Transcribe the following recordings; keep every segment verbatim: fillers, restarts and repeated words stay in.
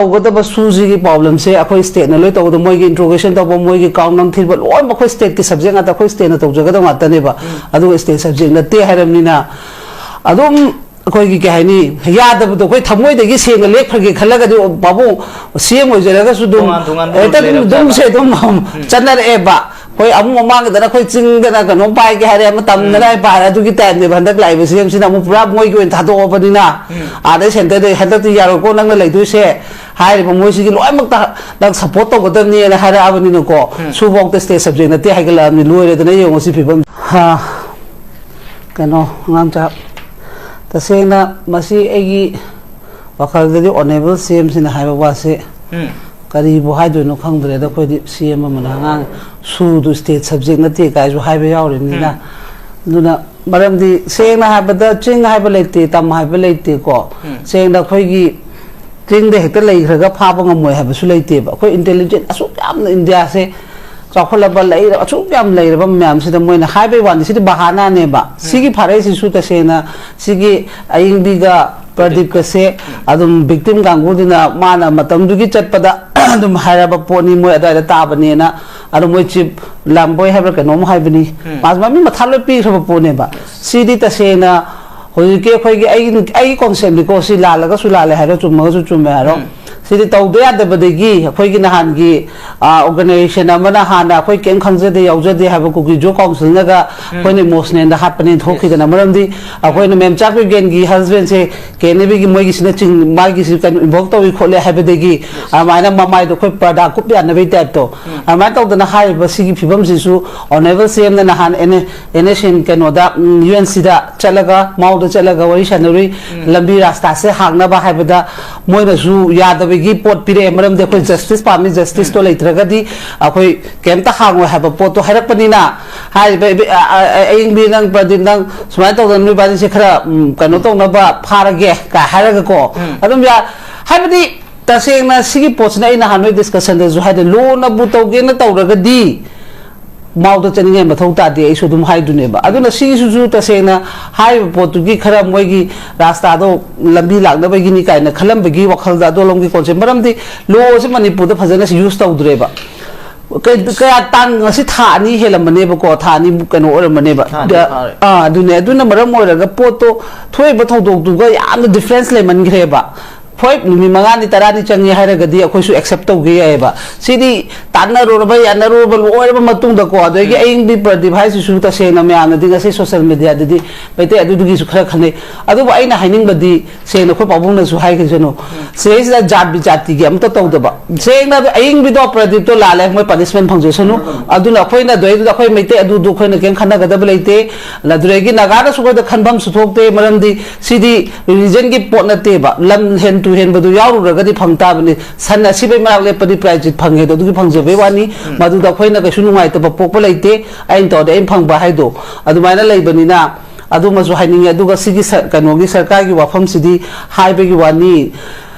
ꯇꯧꯒꯗꯕ ꯁꯨꯁꯤꯒꯤ ꯄ꯭ꯔꯣꯕ꯭ꯂꯦꯝꯁꯦ ꯑꯩꯈꯣꯏ ꯁ꯭ꯇꯦꯠꯅ ꯂꯣꯏ ꯇꯧꯒꯗꯕ, ꯃꯣꯏꯒꯤ ꯏꯟꯇ꯭ꯔꯣꯒꯦꯁꯟ ꯇꯧꯕ, ꯃꯣꯏꯒꯤ ꯀꯥꯎꯟ ꯅꯝꯊꯤꯕ, ꯂꯣꯏꯅꯃꯛ ꯑꯩꯈꯣꯏ ꯁ꯭ꯇꯦꯠꯀꯤ ꯁꯕꯖꯦꯛ ꯉꯥꯛꯇ, ꯑꯩꯈꯣꯏ ꯁ꯭ꯇꯦꯠꯅ ꯇꯧꯖꯒꯗꯕ ꯉꯥꯛꯇꯅꯦꯕ꯫ ꯑꯗꯨꯒ ꯁ꯭ꯇꯦꯠ ꯁꯕꯖꯦꯛ ꯅꯠꯇꯦ ꯍꯥꯏꯔꯕꯅꯤꯅ, ꯑꯗꯨꯝ ꯑꯩꯈꯣꯏꯒꯤ ꯀꯩ ꯍꯥꯏꯅꯤ, ꯌꯥꯗꯕꯗꯣ ꯑꯩꯈꯣꯏ ꯊꯃꯣꯏꯗꯒꯤ ꯁꯦꯡꯅ ꯂꯦꯞꯈ꯭ꯔꯒꯦ ꯈꯜꯂꯒꯗꯤ, ꯄꯥꯕꯨꯡ ꯁꯤ ꯑꯦꯝ ꯑꯣꯏꯖꯔꯒꯁꯨ ꯑꯗꯨꯝ ꯇꯣꯉꯥꯟ ꯇꯣꯉꯥꯟꯕ ꯍꯦꯛꯇ ꯑꯗꯨꯝ ꯂꯩꯔꯕꯖꯥꯠꯂꯥ? ꯑꯗꯨꯝꯁꯦ ꯑꯗꯨꯝ ꯆꯠꯅꯔꯛꯑꯦꯕ꯫ ꯍꯣꯏ, ꯑꯃꯨꯛ ꯃꯃꯥꯡꯒꯤꯗꯅ ꯑꯩꯈꯣꯏ ꯆꯤꯡꯗꯅ ꯀꯩꯅꯣꯝ ꯄꯥꯏꯒꯦ ꯍꯥꯏꯔꯦ, ꯑꯃ ꯇꯝꯗꯅ ꯄꯥꯏꯔꯦ, ꯑꯗꯨꯒꯤ ꯇꯥꯏꯞꯅꯦꯕ꯫ ꯍꯟꯗꯛ ꯂꯥꯛꯏꯕ ꯁꯤ ꯑꯦꯝꯁꯤꯅ ꯑꯃꯨꯛ ꯄꯨꯔꯥ ꯃꯣꯏꯒꯤ ꯑꯣꯏꯅ ꯊꯥꯗꯣꯛꯑꯕꯅꯤꯅ, ꯑꯥꯗꯩ ꯁꯦꯟꯇꯔꯗꯩ ꯍꯟꯗꯛꯇꯤ ꯌꯥꯔꯣꯏꯀꯣ ꯅꯪꯅ ꯂꯩꯗꯣꯏꯁꯦ ꯍꯥꯏꯔꯤꯕ ꯃꯣꯏꯁꯤꯒꯤ ꯂꯣꯏꯅꯃꯛꯇ ꯅꯪ ꯁꯞꯄꯣꯔꯠ ꯇꯧꯒꯗꯕꯅꯦꯅ ꯍꯥꯏꯔꯛꯑꯕꯅꯤꯅꯀꯣ, ꯁꯨꯐꯥꯎꯗ ꯁ꯭ꯇꯦꯠ ꯁꯕꯖꯦꯛ ꯅꯠꯇꯦ ꯍꯥꯏꯒꯠꯂꯛꯑꯕꯅꯤ꯫ ꯂꯣꯏꯔꯦꯗꯅ ꯌꯦꯡꯉꯣ ꯁꯤ ꯐꯤꯕꯝ꯫ ꯍꯥ, ꯀꯩꯅꯣ, ꯑꯉꯥꯡ ꯆꯥꯛ, ꯇꯁꯦꯡꯅ ꯃꯁꯤ ꯑꯩꯒꯤ ꯋꯥꯈꯜꯗꯗꯤ ꯑꯣꯅꯦꯕꯜ ꯁꯤ ꯑꯦꯝꯁꯤꯅ ꯍꯥꯏꯕ ꯋꯥꯁꯦ ꯎꯝ꯫ ꯀꯔꯤꯕꯨ ꯍꯥꯏꯗꯣꯏꯅꯣ ꯈꯪꯗ꯭ꯔꯦꯗ꯫ ꯑꯩꯈꯣꯏꯗꯤ ꯁꯤ ꯑꯦꯝ ꯑꯃꯅ ꯑꯉꯥꯡ ꯁꯨꯗꯨ ꯁ꯭ꯇꯦꯠ ꯁꯕꯖꯦꯛ ꯅꯠꯇꯦ ꯀꯥꯏꯁꯨ ꯍꯥꯏꯕ ꯌꯥꯎꯔꯤꯕꯅꯤꯅ꯫ ꯎꯝ꯫ ꯑꯗꯨꯅ ꯃꯔꯝꯗꯤ ꯁꯦꯡꯅ ꯍꯥꯏꯕꯗ ꯆꯤꯡ ꯍꯥꯏꯕ ꯂꯩꯇꯦ, ꯇꯝ ꯍꯥꯏꯕ ꯂꯩꯇꯦꯀꯣ꯫ ꯎꯝ꯫ ꯁꯦꯡꯅ ꯑꯩꯈꯣꯏꯒꯤ ꯆꯤꯡꯗ ꯍꯦꯛꯇ ꯂꯩꯈ꯭ꯔꯒ ꯐꯥꯕ ꯉꯝꯃꯣꯏ ꯍꯥꯏꯕꯁꯨ ꯂꯩꯇꯦꯕ꯫ ꯑꯩꯈꯣꯏ ꯏꯟꯇꯦꯂꯤꯖꯦꯟ ꯑꯁꯨꯛ ꯌꯥꯝꯅ ꯏꯟꯗꯤꯌꯥꯁꯦ ꯆꯥꯎꯈꯠꯂꯕ, ꯂꯩꯔ-, ꯑꯁꯨꯛ ꯌꯥꯝ ꯂꯩꯔꯕ ꯃꯌꯥꯝꯁꯤꯗ ꯃꯣꯏꯅ ꯍꯥꯏꯕꯩ ꯋꯥꯅꯤ꯫ ꯁꯤꯗꯤ ꯕꯍꯥꯅꯥꯅꯦꯕ꯫ ꯎꯝ꯫ ꯁꯤꯒꯤ ꯐꯥꯔꯛꯏꯁꯤꯁꯨ ꯇꯁꯦꯡꯅ ꯁꯤꯒꯤ ꯑꯌꯤꯡꯕꯤꯒ ꯄ꯭ꯔꯗꯤꯞꯀꯁꯦ ꯑꯗꯨꯝ ꯚꯤꯛꯇꯤꯝ ꯀꯥꯡꯕꯨꯗꯨꯅ ꯃꯥꯅ ꯃꯇꯝꯗꯨꯒꯤ ꯆꯠꯄꯗ ꯑꯗꯨꯝ ꯍꯥꯏꯔꯕ ꯄꯣꯠꯅꯤ, ꯃꯣꯏ ꯑꯗꯨꯋꯥꯏꯗ ꯇꯥꯕꯅꯦꯅ꯫ ꯑꯗꯣ ꯃꯣꯏ ꯆꯤꯞ ꯂꯥꯝꯕꯣꯏ ꯍꯥꯏꯕ꯭ꯔꯥ ꯀꯩꯅꯣꯝ ꯍꯥꯏꯕꯅꯤ꯫ ꯎꯝ꯫ ꯃꯥ ꯃꯃꯤꯡ ꯃꯊꯥ ꯂꯣꯏ ꯄꯤꯈ꯭ꯔꯕ ꯄꯣꯠꯅꯦꯕ꯫ ꯁꯤꯗꯤ ꯇꯁꯦꯡꯅ ꯍꯧꯖꯤꯛꯀꯤ ꯑꯩꯈꯣꯏꯒꯤ, ꯑꯩꯒꯤ, ꯑꯩꯒꯤ ꯀꯣꯟꯁꯦꯞꯅꯤꯀꯣ, ꯁꯤ ꯂꯥꯜꯂꯒꯁꯨ ꯂꯥꯜꯂꯦ ꯍꯥꯏꯔꯣ, ꯆꯨꯝꯃꯒꯁꯨ ꯆꯨꯝꯃꯦ ꯍꯥꯏꯔꯣ꯫ ꯎꯝ꯫ ꯁꯤꯗꯤ ꯇꯧꯗ ꯌꯥꯗꯕꯗꯒꯤ ꯑꯩꯈꯣꯏꯒꯤ ꯅꯍꯥꯟꯒꯤ, ꯑ, ꯑꯣꯔꯒꯅꯥꯏꯖꯦꯁꯟ ꯑꯃꯅ ꯍꯥꯟꯅ ꯑꯩꯈꯣꯏ ꯀꯩꯝ ꯈꯪꯖꯗꯦ ꯌꯥꯎꯖꯗꯦ ꯍꯥꯏꯕ ꯀꯨꯀꯤ ꯖꯣ ꯀꯥꯎꯟꯁꯤꯜꯅꯒ ꯎꯝ꯫ ꯑꯩꯈꯣꯏꯅ ꯏꯃꯣꯁꯅꯦꯜꯗ ꯍꯥꯠꯄꯅꯦꯅ ꯊꯣꯛꯈꯤꯗꯅ꯫ ꯃꯔꯝꯗꯤ ꯑꯩꯈꯣꯏꯅ ꯃꯦꯝ ꯆꯥꯛꯄꯤꯒꯦꯟꯒꯤ ꯍꯁꯕꯦꯟꯁꯦ ꯀꯦꯅꯦꯕꯤꯒꯤ ꯃꯣꯏꯒꯤꯁꯤꯅ ꯆꯤꯡ-, ꯃꯥꯒꯤꯁꯤ ꯀꯩꯅꯣ ꯏꯟꯚꯣꯜꯕ ꯇꯧꯏ ꯈꯣꯠꯂꯤ ꯍꯥꯏꯕꯗꯒꯤ ꯑꯗꯨꯃꯥꯏꯅ ꯃꯃꯥꯏꯗꯣ ꯑꯩꯈꯣꯏ ꯄꯔꯗꯥ ꯀꯨꯞ ꯌꯥꯅꯕꯒꯤ ꯇꯥꯏꯞꯇꯣ꯫ ꯎꯝ꯫ ꯑꯗꯨꯃꯥꯏꯅ ꯇꯧꯗꯅ ꯍꯥꯏꯔꯤꯕ ꯁꯤꯒꯤ ꯐꯤꯕꯝꯁꯤꯁꯨ ꯑꯣꯅꯦꯕꯜ ꯁꯤ ꯑꯦꯝꯅ ꯅꯍꯥꯟ N A, N S N ꯀꯩꯅꯣꯗ, ꯎꯝ, ꯌꯨ ꯑꯦꯟ ꯁꯤꯗ ꯆꯠꯂꯒ, ꯃꯥꯎꯗ ꯆꯠꯂꯒ ꯋꯥꯔꯤ ꯁꯥꯟꯅꯔꯨꯏ꯫ ꯎꯝ꯫ ꯂꯝꯕꯤ ꯔꯥꯁꯇꯥꯁꯦ ꯍꯥꯡꯅꯕ ꯍꯥꯏꯕꯗ ꯃꯣꯏꯅꯁꯨ ꯌꯥꯗꯕꯒꯤ ꯄꯣꯠ ꯄꯤꯔꯛꯑꯦ꯫ ꯃꯔꯝꯗꯤ ꯑꯩꯈꯣꯏ ꯖꯁꯇꯤꯁ ꯄꯥꯝꯃꯤ, ꯖꯁꯇꯤꯁꯇꯣ ꯎꯝ꯫ ꯂꯩꯇ꯭ꯔꯒꯗꯤ ꯑꯩꯈꯣꯏ ꯀꯩꯝꯇ ꯍꯥꯡꯉꯣꯏ ꯍꯥꯏꯕ ꯄꯣꯠꯇꯣ ꯍꯥꯏꯔꯛꯄꯅꯤꯅ, ꯍꯥꯏꯔꯤꯕ ꯏꯕꯤ-, ꯑ-, ꯑ-, ꯑ-, ꯑꯌꯤꯡꯕꯤ ꯅꯪ, ꯄ꯭ꯔꯗꯤꯞ ꯅꯪ ꯁꯨꯃꯥꯏꯅ ꯇꯧꯗꯅ ꯅꯣꯏꯕꯥꯅꯤꯁꯦ ꯈꯔ, ꯎꯝ, ꯀꯩꯅꯣ ꯇꯧꯅꯕ ꯐꯥꯔꯒꯦ ꯀꯥꯏ ꯍꯥꯏꯔꯒꯀꯣ꯫ ꯎꯝ꯫ ꯑꯗꯨꯝ ꯌꯥ-, ꯍꯥꯏꯕꯗꯤ ꯇꯁꯦꯡꯅ ꯁꯤꯒꯤ ꯄꯣꯠꯁꯤꯅ ꯑꯩ ꯅꯍꯥꯟ ꯅꯣꯏ ꯗꯤꯁꯀꯁꯟꯗꯁꯨ ꯍꯥꯏꯗꯤ ꯂꯨꯅꯕꯨ ꯇꯧꯒꯦꯅ ꯇꯧꯔꯒꯗꯤ, ꯃꯥꯎꯗ ꯆꯠꯅꯤꯡꯉꯥꯏ ꯃꯊꯧ ꯇꯥꯗꯦ, ꯑꯩꯁꯨ ꯑꯗꯨꯝ ꯍꯥꯏꯗꯨꯅꯦꯕ꯫ ꯑꯗꯨꯅ ꯁꯤꯒꯤꯁꯤꯁꯨ ꯇꯁꯦꯡꯅ ꯍꯥꯏꯔꯤꯕ ꯄꯣꯠꯇꯨꯒꯤ ꯈꯔ ꯃꯣꯏꯒꯤ ꯔꯥꯁꯇꯥꯗꯣ ꯂꯝꯕꯤ ꯂꯥꯛꯅꯕꯒꯤꯅꯤ ꯀꯥꯏꯅ ꯈꯜꯂꯝꯕꯒꯤ ꯋꯥꯈꯜꯗ ꯑꯗꯣꯂꯣꯝꯒꯤ ꯀꯣꯟꯁꯦ, ꯃꯔꯝꯗꯤ ꯂꯣꯁꯦ ꯃꯅꯤꯄꯨꯔꯗ ꯐꯖꯅ ꯌꯨꯁ ꯇꯧꯗ꯭ꯔꯦꯕ꯫ ꯀꯩ-, ꯀꯌꯥ ꯇꯥꯡ ꯉꯁꯤ ꯊꯥ ꯑꯅꯤ ꯍꯦꯜꯂꯝꯃꯅꯦꯕꯀꯣ, ꯊꯥ ꯑꯅꯤ ꯀꯩꯅꯣ ꯑꯣꯏꯔꯝꯃꯅꯦꯕ꯫ ꯊꯥ ꯑꯅꯤ ꯗ-, ꯐꯥꯔꯦ꯫ ꯑꯥ, ꯑꯗꯨꯅꯦ꯫ ꯑꯗꯨꯅ ꯃꯔꯝ ꯑꯣꯏꯔꯒ ꯄꯣꯠꯇꯣ ꯊꯣꯛꯏꯕ ꯊꯧꯗꯣꯛꯇꯨꯒ ꯌꯥꯝꯅ ꯗꯤꯐ꯭ꯔꯦꯟꯁ ꯂꯩꯃꯟꯈ꯭ꯔꯦꯕ꯫ ꯍꯣꯏ, ꯅꯨꯃꯤꯠ ꯃꯉꯥꯅꯤ ꯇꯔꯥꯅꯤ ꯆꯪꯉꯦ ꯍꯥꯏꯔꯒꯗꯤ ꯑꯩꯈꯣꯏꯁꯨ ꯑꯦꯛꯁꯦꯞ ꯇꯧꯒꯦ ꯌꯥꯏꯑꯕ꯫ ꯁꯤꯗꯤ ꯇꯥꯟꯅꯔꯨꯔꯕ ꯌꯥꯅꯔꯨꯔꯕ ꯂꯣꯏꯔꯕ ꯃꯇꯨꯡꯗꯀꯣ, ꯑꯗꯒꯤ ꯑꯌꯤꯡꯕꯤ ꯄ꯭ꯔꯗꯤꯞ ꯍꯥꯏꯁꯤꯁꯨ ꯇꯁꯦꯡꯅ ꯃꯌꯥꯝꯅꯗꯤ ꯉꯁꯤ ꯁꯣꯁꯦꯜ ꯃꯦꯗꯤꯌꯥꯗꯗꯤ ꯃꯩꯇꯩ ꯑꯗꯨꯗꯨꯒꯤꯁꯨ ꯈꯔ ꯈꯪꯅꯩ꯫ ꯑꯗꯨꯕꯨ ꯑꯩꯅ ꯍꯥꯏꯅꯤꯡꯕꯗꯤ, ꯁꯦꯡꯅ ꯑꯩꯈꯣꯏ ꯄꯥꯕꯨꯡꯅꯁꯨ ꯍꯥꯏꯈꯤꯁꯅꯨ, ꯁꯤꯗꯩꯁꯤꯗ ꯖꯥꯠ ꯕꯤꯖꯥꯇꯤꯒꯤ ꯑꯝꯇ ꯇꯧꯗꯕ꯫ ꯁꯦꯡꯅ ꯑꯗꯨ ꯑꯌꯤꯡꯕꯤꯗꯣ ꯄ꯭ꯔꯗꯤꯞꯇꯣ ꯂꯥꯜꯂꯦ, ꯃꯣꯏ ꯄꯅꯤꯁꯃꯦꯟ ꯐꯪꯖꯁꯅꯨ꯫ ꯑꯗꯨꯅ ꯑꯩꯈꯣꯏꯅ ꯑꯗꯨꯗꯩꯗꯨꯗ ꯑꯩꯈꯣꯏ ꯃꯩꯇꯩ ꯑꯗꯨꯗꯨ ꯑꯩꯈꯣꯏꯅ ꯀꯩꯝ ꯈꯟꯅꯒꯗꯕ ꯂꯩꯇꯦ꯫ ꯑꯗꯨꯗꯒꯤ ꯅꯥꯒꯥꯗꯁꯨ ꯑꯩꯈꯣꯏꯗ ꯈꯟꯐꯝꯁꯨ ꯊꯣꯛꯇꯦ, ꯃꯔꯝꯗꯤ ꯁꯤꯗꯤ ꯔꯤꯂꯤꯖꯟꯒꯤ ꯄꯣꯠ ꯅꯠꯇꯦꯕ꯫ ꯂꯝ ꯍꯦꯟ ꯇꯨ ꯍꯦꯟꯕꯗꯨ ꯌꯥꯎꯔꯨꯔꯒꯗꯤ ꯐꯪ ꯇꯥꯕꯅꯤ꯫ ꯁꯟ ꯑꯁꯤꯕꯩ ꯃꯔꯥꯛ ꯂꯦꯞꯄꯗꯤ ꯄ꯭ꯔꯥꯏꯖꯤꯠ ꯐꯪꯉꯦꯗꯣ, ꯑꯗꯨꯒꯤ ꯐꯪꯖꯕꯩ ꯋꯥꯅꯤ꯫ ꯃꯗꯨꯗ ꯑꯩꯈꯣꯏꯅ ꯀꯩꯁꯨ ꯅꯨꯡꯉꯥꯏꯇꯕ ꯄꯣꯛꯄ ꯂꯩꯇꯦ꯫ ꯑꯩꯅ ꯇꯧꯔꯗꯤ ꯑꯩꯅ ꯐꯪꯕ ꯍꯥꯏꯗꯣ ꯑꯗꯨꯃꯥꯏꯅ ꯂꯩꯕꯅꯤꯅ, ꯑꯗꯨꯃꯁꯨ ꯍꯥꯏꯅꯤꯡꯉꯦ꯫ ꯑꯗꯨꯒ ꯁꯤꯒꯤ ꯁ-, ꯀꯩꯅꯣꯒꯤ ꯁꯔꯀꯥꯔꯒꯤ ꯋꯥꯐꯝꯁꯤꯗꯤ ꯍꯥꯏꯕꯒꯤ ꯋꯥꯅꯤ꯫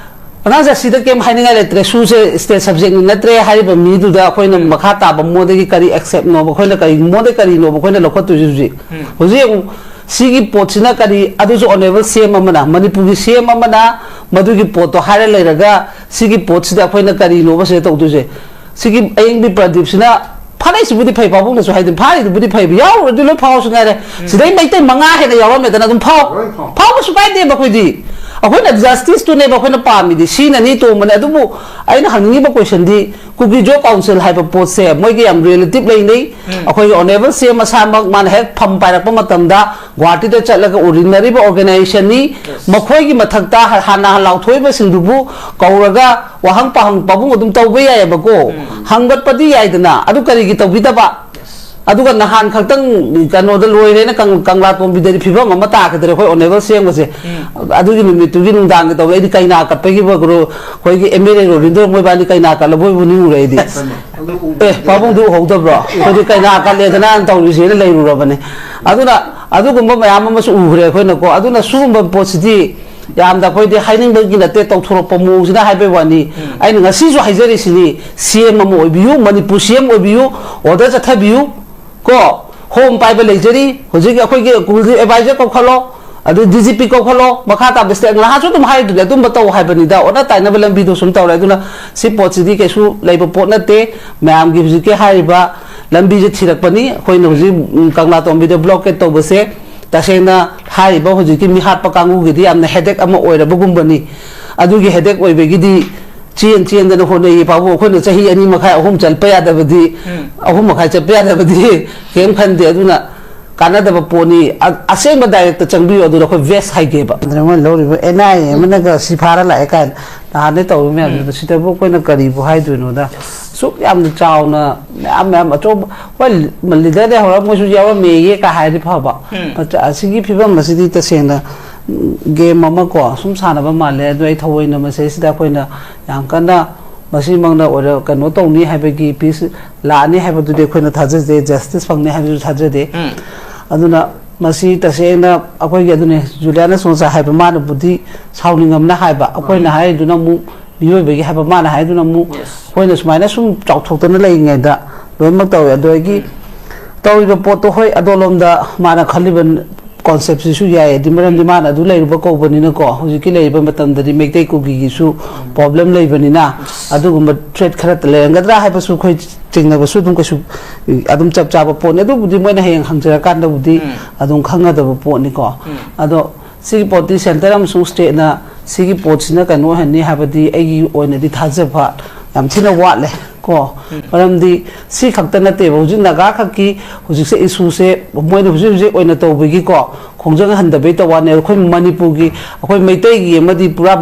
ꯑꯉꯥꯡꯁꯦ ꯑꯁꯤꯗ ꯀꯩꯝ ꯍꯥꯏꯅꯤꯡꯉꯥꯏ ꯂꯩꯇ꯭ꯔꯦ, ꯁꯨꯁꯦ ꯁ꯭ꯇꯦꯠ ꯁꯕꯖꯦꯛꯅꯤ ꯅꯠꯇ꯭ꯔꯦ ꯍꯥꯏꯔꯤꯕ ꯃꯤꯗꯨꯗ ꯑꯩꯈꯣꯏꯅ ꯃꯈꯥ ꯇꯥꯕ ꯃꯉꯣꯟꯗꯒꯤ ꯀꯔꯤ ꯑꯦꯛꯁꯦꯞꯅꯣꯕ ꯑꯩꯈꯣꯏꯅ ꯀꯔꯤ, ꯃꯉꯣꯟꯗꯒꯤ ꯀꯔꯤꯅꯣꯕ ꯑꯩꯈꯣꯏꯅ ꯂꯧꯈꯠꯇꯣꯏꯁꯤ ꯍꯧꯖꯤꯛ? ꯍꯧꯖꯤꯛ ꯑꯃꯨꯛ ꯁꯤꯒꯤ ꯄꯣꯠꯁꯤꯅ ꯀꯔꯤ, ꯑꯗꯨꯁꯨ ꯑꯣꯅꯦꯕꯜ ꯁꯤ ꯑꯦꯝ ꯑꯃꯅ, ꯃꯅꯤꯄꯨꯔꯒꯤ ꯁꯤ ꯑꯦꯝ ꯑꯃꯅ ꯃꯗꯨꯒꯤ ꯄꯣꯠꯇꯣ ꯍꯥꯏꯔ ꯂꯩꯔꯒ ꯁꯤꯒꯤ ꯄꯣꯠꯁꯤꯗ ꯑꯩꯈꯣꯏꯅ ꯀꯔꯤꯅꯣꯕ ꯁꯤꯗ ꯇꯧꯗꯣꯏꯁꯦ? ꯁꯤꯒꯤ ꯑꯌꯤꯡꯕꯤ ꯄ꯭ꯔꯗꯤꯞꯁꯤꯅ ꯐꯥꯔꯛꯏꯁꯤꯕꯨꯗꯤ ꯐꯩ, ꯄꯥꯕꯨꯡꯅꯁꯨ ꯍꯥꯏꯗꯤ ꯐꯥꯔꯤꯗꯨꯕꯨꯗꯤ ꯐꯩꯕ, ꯌꯥꯎꯔꯨꯔꯗꯤ ꯂꯣꯏ ꯐꯥꯎꯔꯁꯨ ꯉꯥꯏꯔꯦ꯫ ꯁꯤꯗꯩ ꯃꯩꯇꯩ ꯃꯉꯥ ꯍꯦꯟꯅ ꯌꯥꯎꯔꯝꯃꯦꯗꯅ ꯑꯗꯨꯝ ꯐꯥꯎ꯫ ꯂꯣꯏ ꯐꯥꯎ꯫ ꯐꯥꯎꯕꯁꯨ ꯀꯥꯏꯗꯦꯕ ꯑꯩꯈꯣꯏꯗꯤ꯫ ꯑꯩꯈꯣꯏꯅ ꯖꯁꯇꯤꯁꯇꯨꯅꯦꯕ ꯑꯩꯈꯣꯏꯅ ꯄꯥꯝꯃꯤꯗꯤ, ꯁꯤꯅꯅꯤ ꯇꯣꯡꯕꯅꯦ꯫ ꯑꯗꯨꯕꯨ ꯑꯩꯅ ꯍꯪꯅꯤꯡꯉꯤꯕ ꯀꯣꯏꯁꯟꯗꯤ, ꯀꯨꯀꯤꯖꯣ ꯀꯥꯎꯟꯁꯤꯜ ꯍꯥꯏꯕ ꯄꯣꯠꯁꯦ ꯃꯣꯏꯒꯤ ꯌꯥꯝ ꯔꯤꯂꯦꯇꯤꯞ ꯂꯩꯅꯩ꯫ ꯑꯩꯈꯣꯏꯒꯤ ꯑꯣꯅꯦꯕꯜ ꯁꯤ ꯑꯦꯝ ꯃꯁꯥꯃꯛ ꯃꯥꯅ ꯍꯦꯛ ꯐꯝ ꯄꯥꯏꯔꯛꯄ ꯃꯇꯝꯗ ꯒꯨꯍꯥꯇꯤꯗ ꯆꯠꯂꯒ ꯎꯔꯤꯟꯅꯔꯤꯕ ꯑꯣꯔꯒꯅꯥꯏꯖꯦꯁꯟꯅꯤ꯫ ꯃꯈꯣꯏꯒꯤ ꯃꯊꯛꯇ ꯍꯥꯟꯅ ꯂꯥꯎꯊꯣꯛꯏꯕꯁꯤꯡꯗꯨꯕꯨ ꯀꯧꯔꯒ ꯋꯥꯍꯪ ꯄꯥꯍꯪ ꯄꯥꯕꯨꯡ ꯑꯗꯨꯝ ꯇꯧꯕ ꯌꯥꯏꯑꯕꯀꯣ꯫ ꯍꯪꯒꯠꯄꯗꯤ ꯌꯥꯏꯗꯅ, ꯑꯗꯨ ꯀꯔꯤꯒꯤ ꯇꯧꯕꯤꯗꯕ? ꯑꯗꯨꯒ ꯅꯍꯥꯟ ꯈꯛꯇꯪ ꯀꯩꯅꯣꯗ ꯂꯣꯏꯔꯦꯅ ꯀꯪ-, ꯀꯪꯂꯥ ꯇꯣꯝꯕꯤꯗꯗꯤ ꯐꯤꯕꯝ ꯑꯃ ꯇꯥꯈꯤꯗ꯭ꯔꯦ ꯑꯩꯈꯣꯏ ꯑꯣꯅꯦꯕꯜ ꯁꯤ ꯑꯦꯝꯒꯁꯦ꯫ ꯑꯗꯨꯒꯤ ꯅꯨꯃꯤꯠꯇꯨꯒꯤ ꯅꯨꯡꯗꯥꯡꯒꯤ ꯇꯧꯋꯦ꯫ ꯑꯩꯗꯤ ꯀꯩꯅꯥ ꯀꯠꯄꯒꯤ ꯕꯒ꯭ꯔꯣ ꯑꯩꯈꯣꯏꯒꯤ ꯑꯦꯝ ꯑꯦꯜ ꯑꯦ ꯔꯣꯕꯤꯟꯗ꯭ꯔ ꯃꯣꯏꯕꯥꯅꯤ ꯀꯩꯅꯥ ꯀꯠꯂꯕꯣꯏꯕꯨ ꯅꯤꯡꯉꯨꯔꯦ ꯑꯩꯗꯤ꯫ ꯑꯦ, ꯄꯥꯕꯨꯡꯗꯨ ꯎꯍꯧꯗꯕ꯭ꯔꯣ? ꯑꯩꯈꯣꯏꯗꯤ ꯀꯩꯅꯥ ꯀꯠꯂꯦꯗꯅ ꯇꯧꯔꯤꯁꯦꯅ ꯂꯩꯔꯨꯔꯕꯅꯦ꯫ ꯑꯗꯨꯅ ꯑꯗꯨꯒꯨꯝꯕ ꯃꯌꯥꯝ ꯑꯃꯁꯨ ꯎꯈ꯭ꯔꯦ ꯑꯩꯈꯣꯏꯅꯀꯣ꯫ ꯑꯗꯨꯅ ꯁꯤꯒꯨꯝꯕ ꯄꯣꯠꯁꯤꯗꯤ ꯌꯥꯝꯅ ꯑꯩꯈꯣꯏꯗꯤ ꯍꯥꯏꯅꯤꯡꯕꯒꯤ ꯅꯠꯇꯦ, ꯇꯧꯊꯣꯔꯛꯄ ꯃꯑꯣꯡꯁꯤꯅ ꯍꯥꯏꯕꯩ ꯋꯥꯅꯤ꯫ ꯑꯩꯅ ꯉꯁꯤꯁꯨ ꯍꯥꯏꯖꯔꯤꯁꯤꯅꯤ, ꯁꯤ ꯑꯦꯝ ꯑꯃ ꯑꯣꯏꯕꯤꯌꯨ, ꯃꯅꯤꯄꯨꯔ ꯁꯤ ꯑꯦꯝ ꯑꯣꯏꯕꯤꯌꯨ, ꯑꯣꯔꯗꯔ ꯆꯠꯊꯕꯤꯌꯨ꯫ ꯀꯣ, ꯍꯣꯝ ꯄꯥꯏꯕ ꯂꯩꯖꯔꯤ, ꯍꯧꯖꯤꯛ ꯑꯩꯈꯣꯏꯒꯤ ꯀꯨꯜꯒꯤ ꯑꯦꯗꯚꯥꯏꯖꯔ ꯀꯧꯈꯠꯂꯣ, ꯑꯗꯨ ꯗꯤ ꯖꯤ ꯄꯤ ꯀꯧꯈꯠꯂꯣ, ꯃꯈꯥ ꯇꯥꯕ ꯁ꯭ꯇꯦꯞ ꯅꯍꯥꯟꯁꯨ ꯑꯗꯨꯝ ꯍꯥꯏꯗꯨꯅꯤ, ꯑꯗꯨꯝꯕ ꯇꯧ ꯍꯥꯏꯕꯅꯤꯗ, ꯑꯣꯟꯅ ꯇꯥꯏꯅꯕ ꯂꯝꯕꯤꯗꯣ ꯁꯨꯝ ꯇꯧꯔꯦ꯫ ꯑꯗꯨꯅ ꯁꯤ ꯄꯣꯠꯁꯤꯗꯤ ꯀꯩꯁꯨ ꯂꯩꯕ ꯄꯣꯠ ꯅꯠꯇꯦ꯫ ꯃꯌꯥꯝꯒꯤ ꯍꯧꯖꯤꯛꯀꯤ ꯍꯥꯏꯔꯤꯕ ꯂꯝꯕꯤꯁꯦ ꯊꯤꯔꯛꯄꯅꯤ꯫ ꯑꯩꯈꯣꯏꯅ ꯍꯧꯖꯤꯛ, ꯎꯝ, ꯀꯪꯂꯥ ꯇꯣꯝꯕꯤꯗ ꯕ꯭ꯂꯣꯀꯦꯠ ꯇꯧꯕꯁꯦ ꯇꯁꯦꯡꯅ ꯍꯥꯏꯔꯤꯕ ꯍꯧꯖꯤꯛꯀꯤ ꯃꯤꯍꯥꯠꯄ ꯀꯥꯡꯕꯨꯒꯤꯗꯤ ꯌꯥꯝꯅ ꯍꯦꯗꯦꯛ ꯑꯃ ꯑꯣꯏꯔꯕꯒꯨꯝꯕꯅꯤ꯫ ꯑꯗꯨꯒꯤ ꯍꯦꯗꯦꯛ ꯑꯣꯏꯕꯒꯤꯗꯤ ꯆꯦꯟ ꯆꯦꯟꯗꯅ ꯍꯣꯠꯅꯩ ꯄꯥꯕꯨꯡ꯫ ꯑꯩꯈꯣꯏꯅ ꯆꯍꯤ ꯑꯅꯤ ꯃꯈꯥꯏ, ꯑꯍꯨꯝ ꯆꯠꯄ ꯌꯥꯗꯕꯗꯤ, ꯎꯝ, ꯑꯍꯨꯝ ꯃꯈꯥꯏ ꯆꯠꯄ ꯌꯥꯗꯕꯗꯤ ꯀꯩꯝ ꯈꯟꯗꯦ꯫ ꯑꯗꯨꯅ ꯀꯥꯟꯅꯗꯕ ꯄꯣꯠꯅꯤ꯫ ꯑ-, ꯑꯁꯦꯡꯕ ꯗꯥꯏꯔꯦꯛꯇ ꯆꯪꯕꯤꯌꯨ, ꯑꯗꯨꯗ ꯑꯩꯈꯣꯏ ꯚꯦꯁ ꯍꯥꯏꯒꯦꯕ꯫ ꯑꯗꯨꯅ ꯃꯣꯏꯅ ꯂꯧꯔꯤꯕ ꯑꯦꯟ ꯑꯥꯏ ꯑꯦ ꯑꯃꯅꯒ ꯁꯤ ꯐꯥꯔ ꯂꯥꯛꯑꯦ ꯀꯥꯏꯅ ꯅꯍꯥꯟꯗꯩ ꯇꯧꯔꯤ ꯃꯌꯥꯝꯁꯤꯗ, ꯎꯝ, ꯁꯤꯗꯕꯨ ꯑꯩꯈꯣꯏꯅ ꯀꯔꯤꯕꯨ ꯍꯥꯏꯗꯣꯏꯅꯣꯗ? ꯁꯨꯛ ꯌꯥꯝꯅ ꯆꯥꯎꯅ ꯃꯌꯥꯝ ꯃꯌꯥꯝ ꯑꯆꯧꯕ, ꯍꯣꯏ, ꯂꯤꯗꯔꯗꯩ ꯍꯧꯔꯒ ꯃꯣꯏꯁꯨ ꯌꯥꯎꯔꯝꯃꯦꯌꯦ ꯀꯥ ꯍꯥꯏꯔꯗꯤ ꯐꯕ꯫ ꯎꯝ꯫ ꯃꯆꯥ-, ꯑꯁꯤꯒꯤ ꯐꯤꯕꯝ ꯑꯁꯤꯗꯤ ꯇꯁꯦꯡꯅ, ꯎꯝ, ꯒꯦꯝ ꯑꯃ ꯀꯣ ꯁꯨꯝ ꯁꯥꯟꯅꯕ ꯃꯥꯜꯂꯦ꯫ ꯑꯗꯣ ꯑꯩ ꯊꯑꯣꯏꯅ ꯃꯁꯤꯗꯩꯁꯤꯗ ꯑꯩꯈꯣꯏꯅ ꯌꯥꯝ ꯀꯟꯅ ꯃꯁꯤꯃꯛꯅ ꯑꯣꯏꯔ-, ꯀꯩꯅꯣ ꯇꯧꯅꯤ ꯍꯥꯏꯕꯒꯤ, ꯄꯤꯁ ꯂꯥꯛꯑꯅꯤ ꯍꯥꯏꯕꯗꯨꯗꯤ ꯑꯩꯈꯣꯏꯅ ꯊꯥꯖꯗꯦ, ꯖꯁꯇꯤꯁ ꯐꯪꯅꯤ ꯍꯥꯏꯕꯗꯨꯁꯨ ꯊꯥꯖꯗꯦ꯫ ꯎꯝ꯫ ꯑꯗꯨꯅ ꯃꯁꯤ ꯇꯁꯦꯡꯅ ꯑꯩꯈꯣꯏꯒꯤ, ꯑꯗꯨꯅꯦ ꯖꯨꯂꯤꯌꯥꯅꯁꯨ ꯉꯁꯥꯏ ꯍꯥꯏꯕ, ꯃꯥꯅꯕꯨꯗꯤ ꯁꯥꯎꯅꯤꯡꯉꯝꯅ ꯍꯥꯏꯕ, ꯑꯩꯈꯣꯏꯅ ꯎꯝ꯫ ꯍꯥꯏꯔꯤꯗꯨꯅ ꯑꯃꯨꯛ ꯃꯤꯑꯣꯏꯕꯒꯤ ꯍꯥꯏꯕ, ꯃꯥꯅ ꯍꯥꯏꯗꯨꯅ ꯑꯃꯨꯛ, yes, ꯑꯩꯈꯣꯏꯅ ꯁꯨꯃꯥꯏꯅ ꯁꯨꯝ ꯆꯥꯎꯊꯣꯛꯇꯅ ꯂꯩꯔꯤꯉꯩꯗ ꯂꯣꯏꯅꯃꯛ ꯇꯧꯋꯦ꯫ ꯑꯗꯒꯤ ꯎꯝ꯫ ꯇꯧꯔꯤꯕ ꯄꯣꯠꯇꯣ, ꯍꯣꯏ, ꯑꯗꯣꯂꯣꯝꯗ ꯃꯥꯅ ꯈꯜꯂꯤꯕ ꯀꯣꯟꯁꯦꯞꯁꯤꯁꯨ ꯌꯥꯏ꯫ ꯑꯗꯨ ꯃꯔꯝꯗꯤ ꯃꯥꯅ ꯑꯗꯨ ꯂꯩꯔꯨꯕ ꯀꯧꯕꯅꯤꯅꯀꯣ, ꯍꯧꯖꯤꯛꯀꯤ ꯂꯩꯔꯤꯕ ꯃꯇꯝꯗꯗꯤ ꯃꯩꯇꯩ ꯀꯨꯀꯤꯒꯤꯁꯨ ꯄ꯭ꯔꯣꯕ꯭ꯂꯦꯝ ꯂꯩꯕꯅꯤꯅ, ꯑꯗꯨꯒꯨꯝꯕ ꯊ꯭ꯔꯦꯠ ꯈꯔ ꯂꯩꯔꯝꯒꯗ꯭ꯔꯥ ꯍꯥꯏꯕꯁꯨ ꯑꯩꯈꯣꯏ ꯆꯤꯡꯅꯕꯁꯨ ꯑꯗꯨꯝ ꯀꯩꯁꯨ ꯑꯗꯨꯝ ꯆꯞ ꯆꯥꯕ ꯄꯣꯠꯅꯤ꯫ ꯑꯗꯨꯕꯨꯗꯤ ꯃꯣꯏꯅ ꯍꯌꯦꯡ ꯍꯪꯖꯔꯀꯥꯟꯗꯕꯨꯗꯤ ꯎꯝ꯫ ꯑꯗꯨꯝ ꯈꯪꯒꯗꯕ ꯄꯣꯠꯅꯤꯀꯣ꯫ ꯎꯝ꯫ ꯑꯗꯣ ꯁꯤꯒꯤ ꯄꯣꯠꯇꯤ ꯁꯦꯟꯇꯔ ꯑꯃꯁꯨꯡ ꯁ꯭ꯇꯦꯠꯅ ꯁꯤꯒꯤ ꯄꯣꯠꯁꯤꯅ ꯀꯩꯅꯣ ꯑꯣꯏꯍꯟꯅꯤ ꯍꯥꯏꯕꯗꯤ ꯑꯩꯒꯤ ꯑꯣꯏꯅꯗꯤ ꯊꯥꯖꯕ ꯌꯥꯝ ꯊꯤꯅ ꯋꯥꯠꯂꯦ ꯀꯣ꯫ ꯎꯝ꯫ ꯃꯔꯝꯗꯤ ꯁꯤ ꯈꯛꯇ ꯅꯠꯇꯦꯕ, ꯍꯧꯖꯤꯛ ꯅꯥꯒꯥ ꯈꯛꯀꯤ ꯍꯧꯖꯤꯛꯁꯦ ꯏꯁꯨꯁꯦ ꯃꯣꯏꯅ ꯍꯧꯖꯤꯛ ꯍꯧꯖꯤꯛ ꯑꯣꯏꯅ ꯇꯧꯕꯒꯤꯀꯣ, ꯈꯣꯡꯖꯪ ꯍꯟꯗꯕꯩ ꯇꯧꯕ ꯋꯥꯅꯦ꯫ ꯑꯩꯈꯣꯏ ꯃꯅꯤꯄꯨꯔꯒꯤ, ꯑꯩꯈꯣꯏ ꯃꯩꯇꯩꯒꯤ ꯑꯃꯗꯤ ꯄꯨꯔꯥ